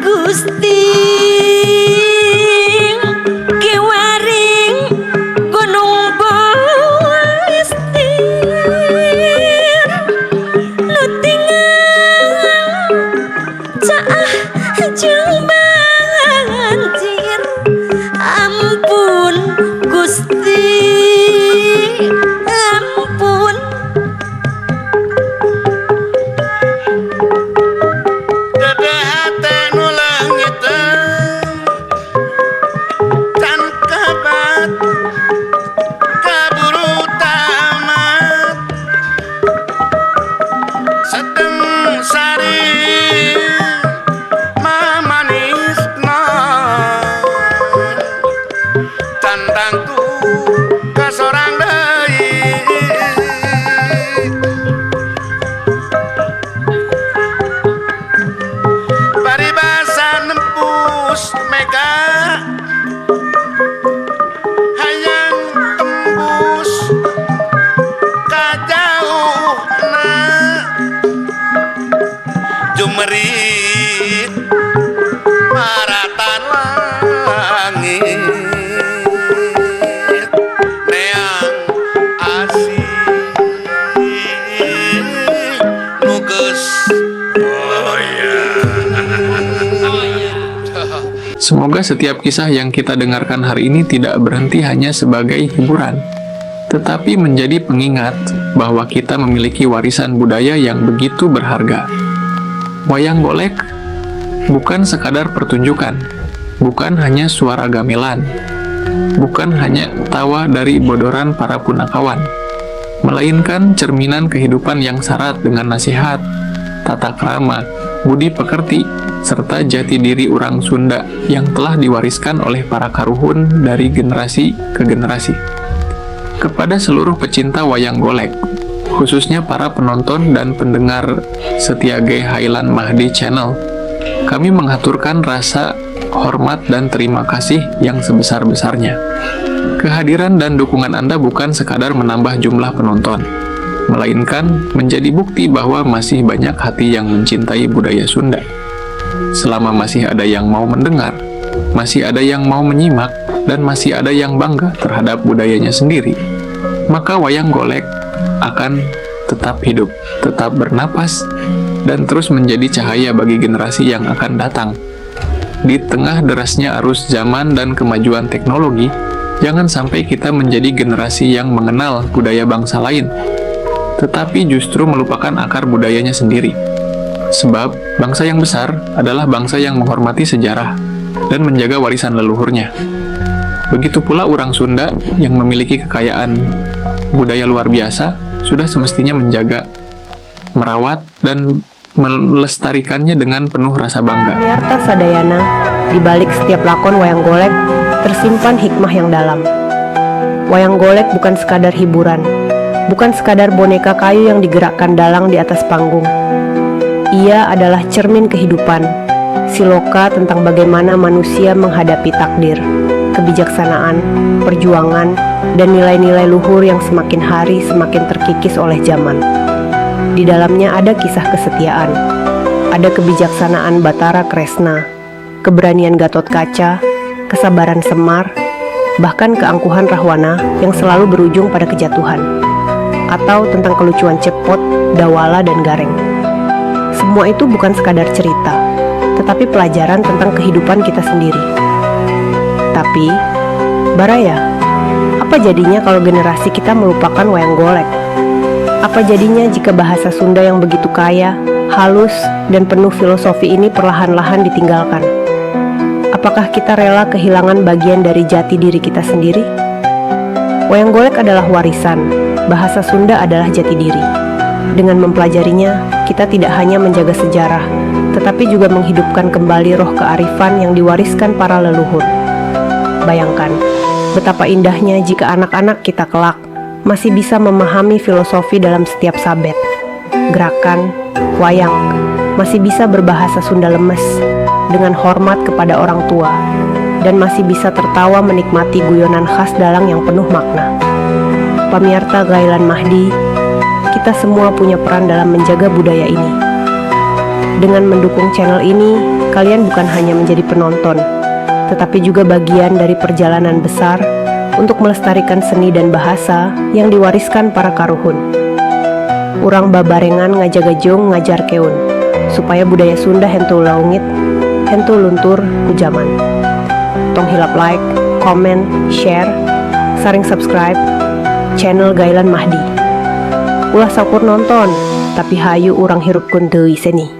Gusti kiwaring gunung Bostir nu tinggal caah jeung banjir ampun Gusti ampun Dedehate nu leungiteun can kabat kaburu tamat sedeng sari mamanisna can tangtu kasorang deui paribasa nembus mega hayang tembus kajauhna jumerit maratan langit neang asih nu geus. Semoga setiap kisah yang kita dengarkan hari ini tidak berhenti hanya sebagai hiburan, tetapi menjadi pengingat bahwa kita memiliki warisan budaya yang begitu berharga. Wayang golek bukan sekadar pertunjukan, bukan hanya suara gamelan, bukan hanya tawa dari bodoran para punakawan, melainkan cerminan kehidupan yang sarat dengan nasihat, tata krama, budi pekerti, serta jati diri orang Sunda yang telah diwariskan oleh para karuhun dari generasi ke generasi. Kepada seluruh pecinta wayang golek, khususnya para penonton dan pendengar setia G Highland Mahdi Channel, kami menghaturkan rasa hormat dan terima kasih yang sebesar-besarnya. Kehadiran dan dukungan Anda bukan sekadar menambah jumlah penonton, melainkan menjadi bukti bahwa masih banyak hati yang mencintai budaya Sunda. Selama masih ada yang mau mendengar, masih ada yang mau menyimak, dan masih ada yang bangga terhadap budayanya sendiri, maka wayang golek akan tetap hidup, tetap bernapas, dan terus menjadi cahaya bagi generasi yang akan datang. Di tengah derasnya arus zaman dan kemajuan teknologi, jangan sampai kita menjadi generasi yang mengenal budaya bangsa lain, tetapi justru melupakan akar budayanya sendiri. Sebab, bangsa yang besar adalah bangsa yang menghormati sejarah dan menjaga warisan leluhurnya. Begitu pula orang Sunda yang memiliki kekayaan Budaya luar biasa, sudah semestinya menjaga, merawat, dan melestarikannya dengan penuh rasa bangga. Pamiarta Sadayana, di balik setiap lakon wayang golek, tersimpan hikmah yang dalam. Wayang golek bukan sekadar hiburan, bukan sekadar boneka kayu yang digerakkan dalang di atas panggung. Ia adalah cermin kehidupan, siloka tentang bagaimana manusia menghadapi takdir, kebijaksanaan, perjuangan, dan nilai-nilai luhur yang semakin hari semakin terkikis oleh zaman. Di dalamnya ada kisah kesetiaan, ada kebijaksanaan Batara Kresna, keberanian Gatot Kaca, kesabaran Semar, bahkan keangkuhan Rahwana yang selalu berujung pada kejatuhan, atau tentang kelucuan Cepot, Dawala, dan Gareng. Semua itu bukan sekadar cerita, tetapi pelajaran tentang kehidupan kita sendiri. Tapi, Baraya, apa jadinya kalau generasi kita melupakan wayang golek? Apa jadinya jika bahasa Sunda yang begitu kaya, halus, dan penuh filosofi ini perlahan-lahan ditinggalkan? Apakah kita rela kehilangan bagian dari jati diri kita sendiri? Wayang golek adalah warisan, bahasa Sunda adalah jati diri. Dengan mempelajarinya, kita tidak hanya menjaga sejarah, tetapi juga menghidupkan kembali roh kearifan yang diwariskan para leluhur. Bayangkan, betapa indahnya jika anak-anak kita kelak masih bisa memahami filosofi dalam setiap sabet, gerakan, wayang, masih bisa berbahasa Sunda lemes dengan hormat kepada orang tua, dan masih bisa tertawa menikmati guyonan khas dalang yang penuh makna. Pamiarta Gailan Mahdi, kita semua punya peran dalam menjaga budaya ini. Dengan mendukung channel ini, kalian bukan hanya menjadi penonton, tetapi juga bagian dari perjalanan besar untuk melestarikan seni dan bahasa yang diwariskan para karuhun. Urang babarengan ngajaga jeung ngajarkeun, supaya budaya Sunda henteu leungit, henteu luntur ku jaman. Tong hilap like, comment, share, sareng subscribe channel Gailan Mahdi. Ulah saukur nonton, tapi hayu urang hirupkeun deui seni,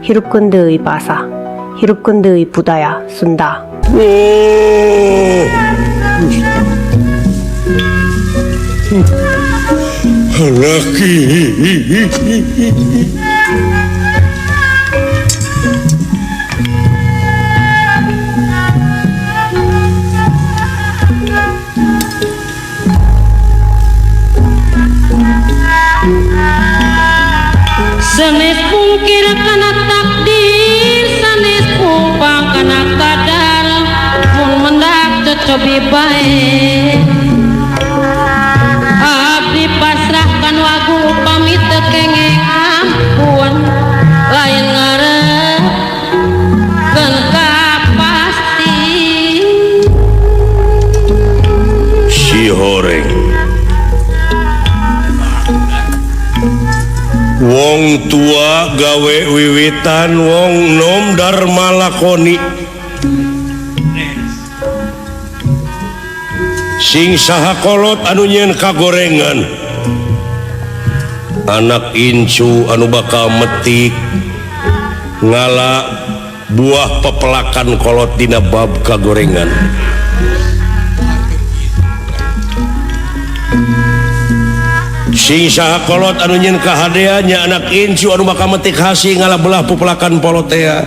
hirupkeun deui bahasa, hirupkeun deui budaya Sunda. Oh. Laki. Sanes pungkir kana takdir, sanes pumpang kana kadar, mun mendak cocobi bae. Abdi pasrahkan wagu upami teu kenging ampun, lain ngarepkeun kapasti. Si horeng wong tua gawe wiwitan, wong nom dharma lakoni. Sing saha kolot anu nyieun kagorengan, anak incu anu bakal metik ngala buah pepelakan kolot dina bab kagorengan. Sing saha kolot anu nyieun kahadeannya, anak incu anu bakal metik hasi ngala belah pepelakan polotea.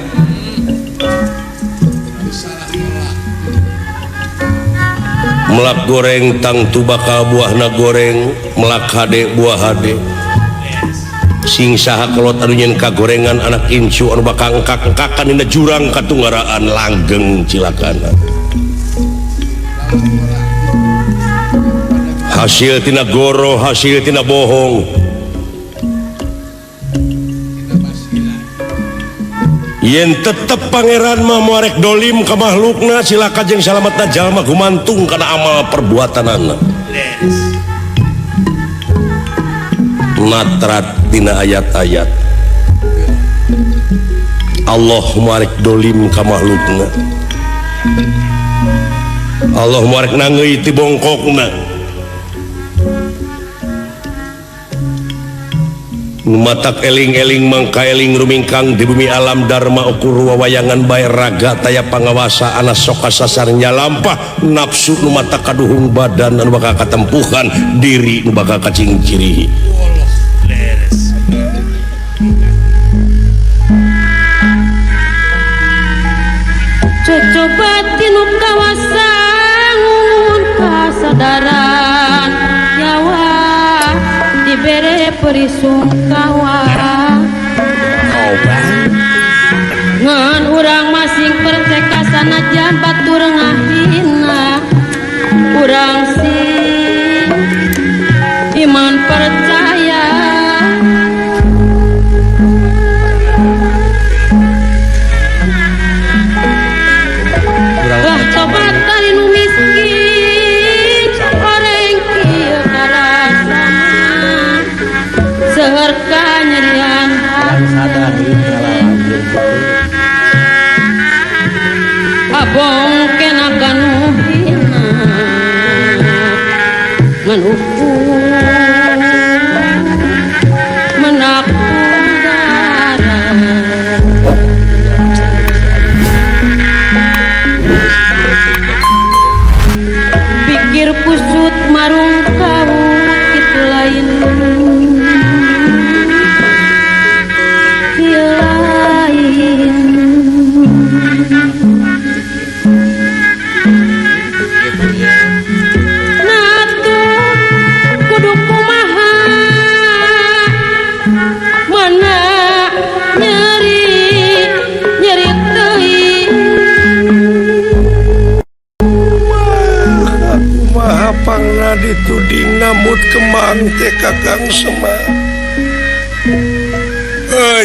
Melak goreng tangtu bakal buahna goreng, melak hade buah hade. Sing saha kolot anu nyieun kagorengan, anak incu anu bakal engkak-engkakan dina jurang katunggaraan langgeng cilakana. Hasil tina goro, hasil tina bohong. Yen tetep pangeran mah moarek dolim ka makhlukna, cilaka jeung salametna jalma gumantung kana amal perbuatanana. Natrat dina ayat-ayat Allah moarek dolim ka makhlukna, Allah moarek nangeui ti bongkokna. Matak eling-eling mangka eling rumingkang di bumi alam dharma ukur wawayangan bae raga taya pangawasa ana soka sasar nyalampah nafsu nu mata kaduhung badan anu bakal katempuhan diri nu bakal kacingcirihi. Cocoba tinu kawasa ngungun kasadaran nyawa dibere perisungkawa ngan urang masing perceka sanajan batur ngahina urang sing iman percaya. Lah tobat dari nu miskin oreng kieu karasana seueur kanyerian hati abong kena kanu hina ngan ukur menak udara pikir kusut marung kau itu lain lain. Natu kudu kumaha mana nyeri nyeri teuing Kumaha pangna dituding namut kemang teh Kakang Semar.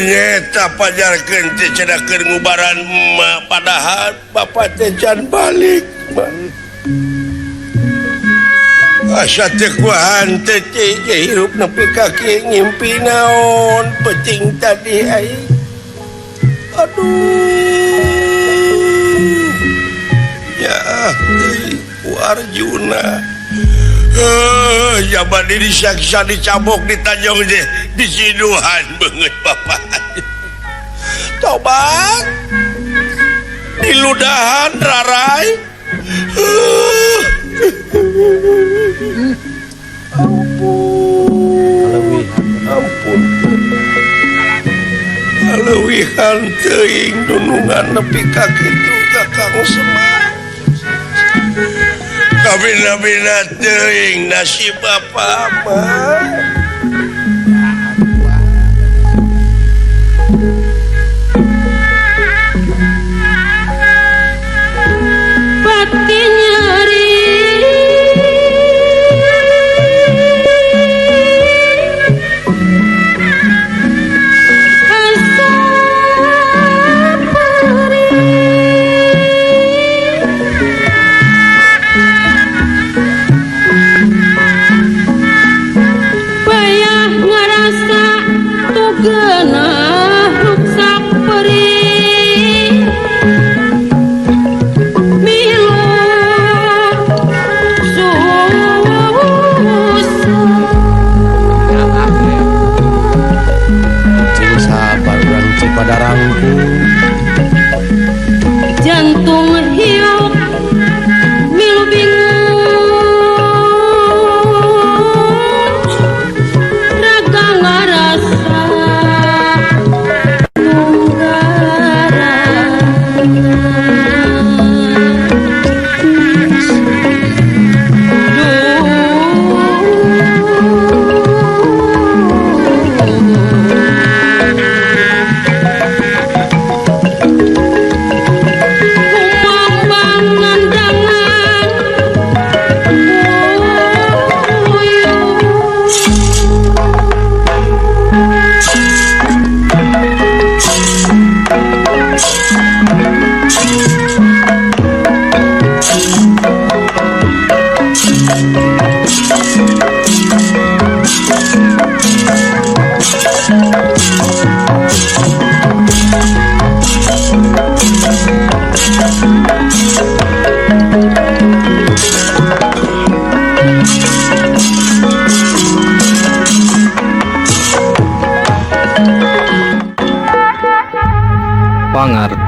Nyeta pajarkeun teh cenah keur ngubaran emak padahal bapak teh can balik mah. Asa teh kuahan teh hirup nepi ka kieu ngimpi naon peuting tadi aing. Aduh. Ya teuing ku Arjuna. Jaman ini saksa dicabok ditanjong deh disiduhan banget bapak. Tobat diludahan rarai. Ampun, ampun. Kaleuwihan teuing dunungan nepi ka kitu Kakang Semar. Kabina-bina teuing nasib bapak mah. Pati nyeri asa perih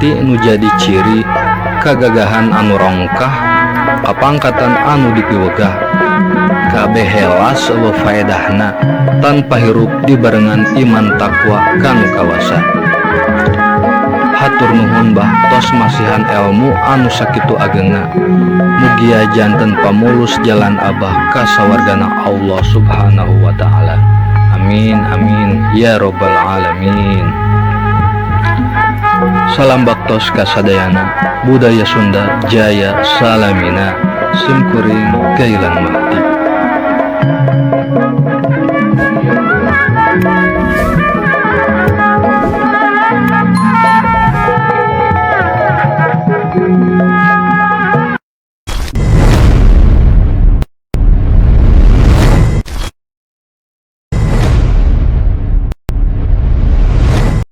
Sakti nu jadi ciri kagagahan anu rongkah kapangkatan anu dipiwegah kabeh helas eueuh faedahna tanpa hirup dibarengan iman takwa kanu kawasa. Hatur nuhun bah tos masihan elmu anu sakitu agengna. Mugia janten pamulus jalan abah ka sawargana Allah Subhanahu wa taala. Amin amin ya robbal alamin. Salam baktos kasadayana, budaya Sunda jaya salamina, simkuring Gailan Mahdi.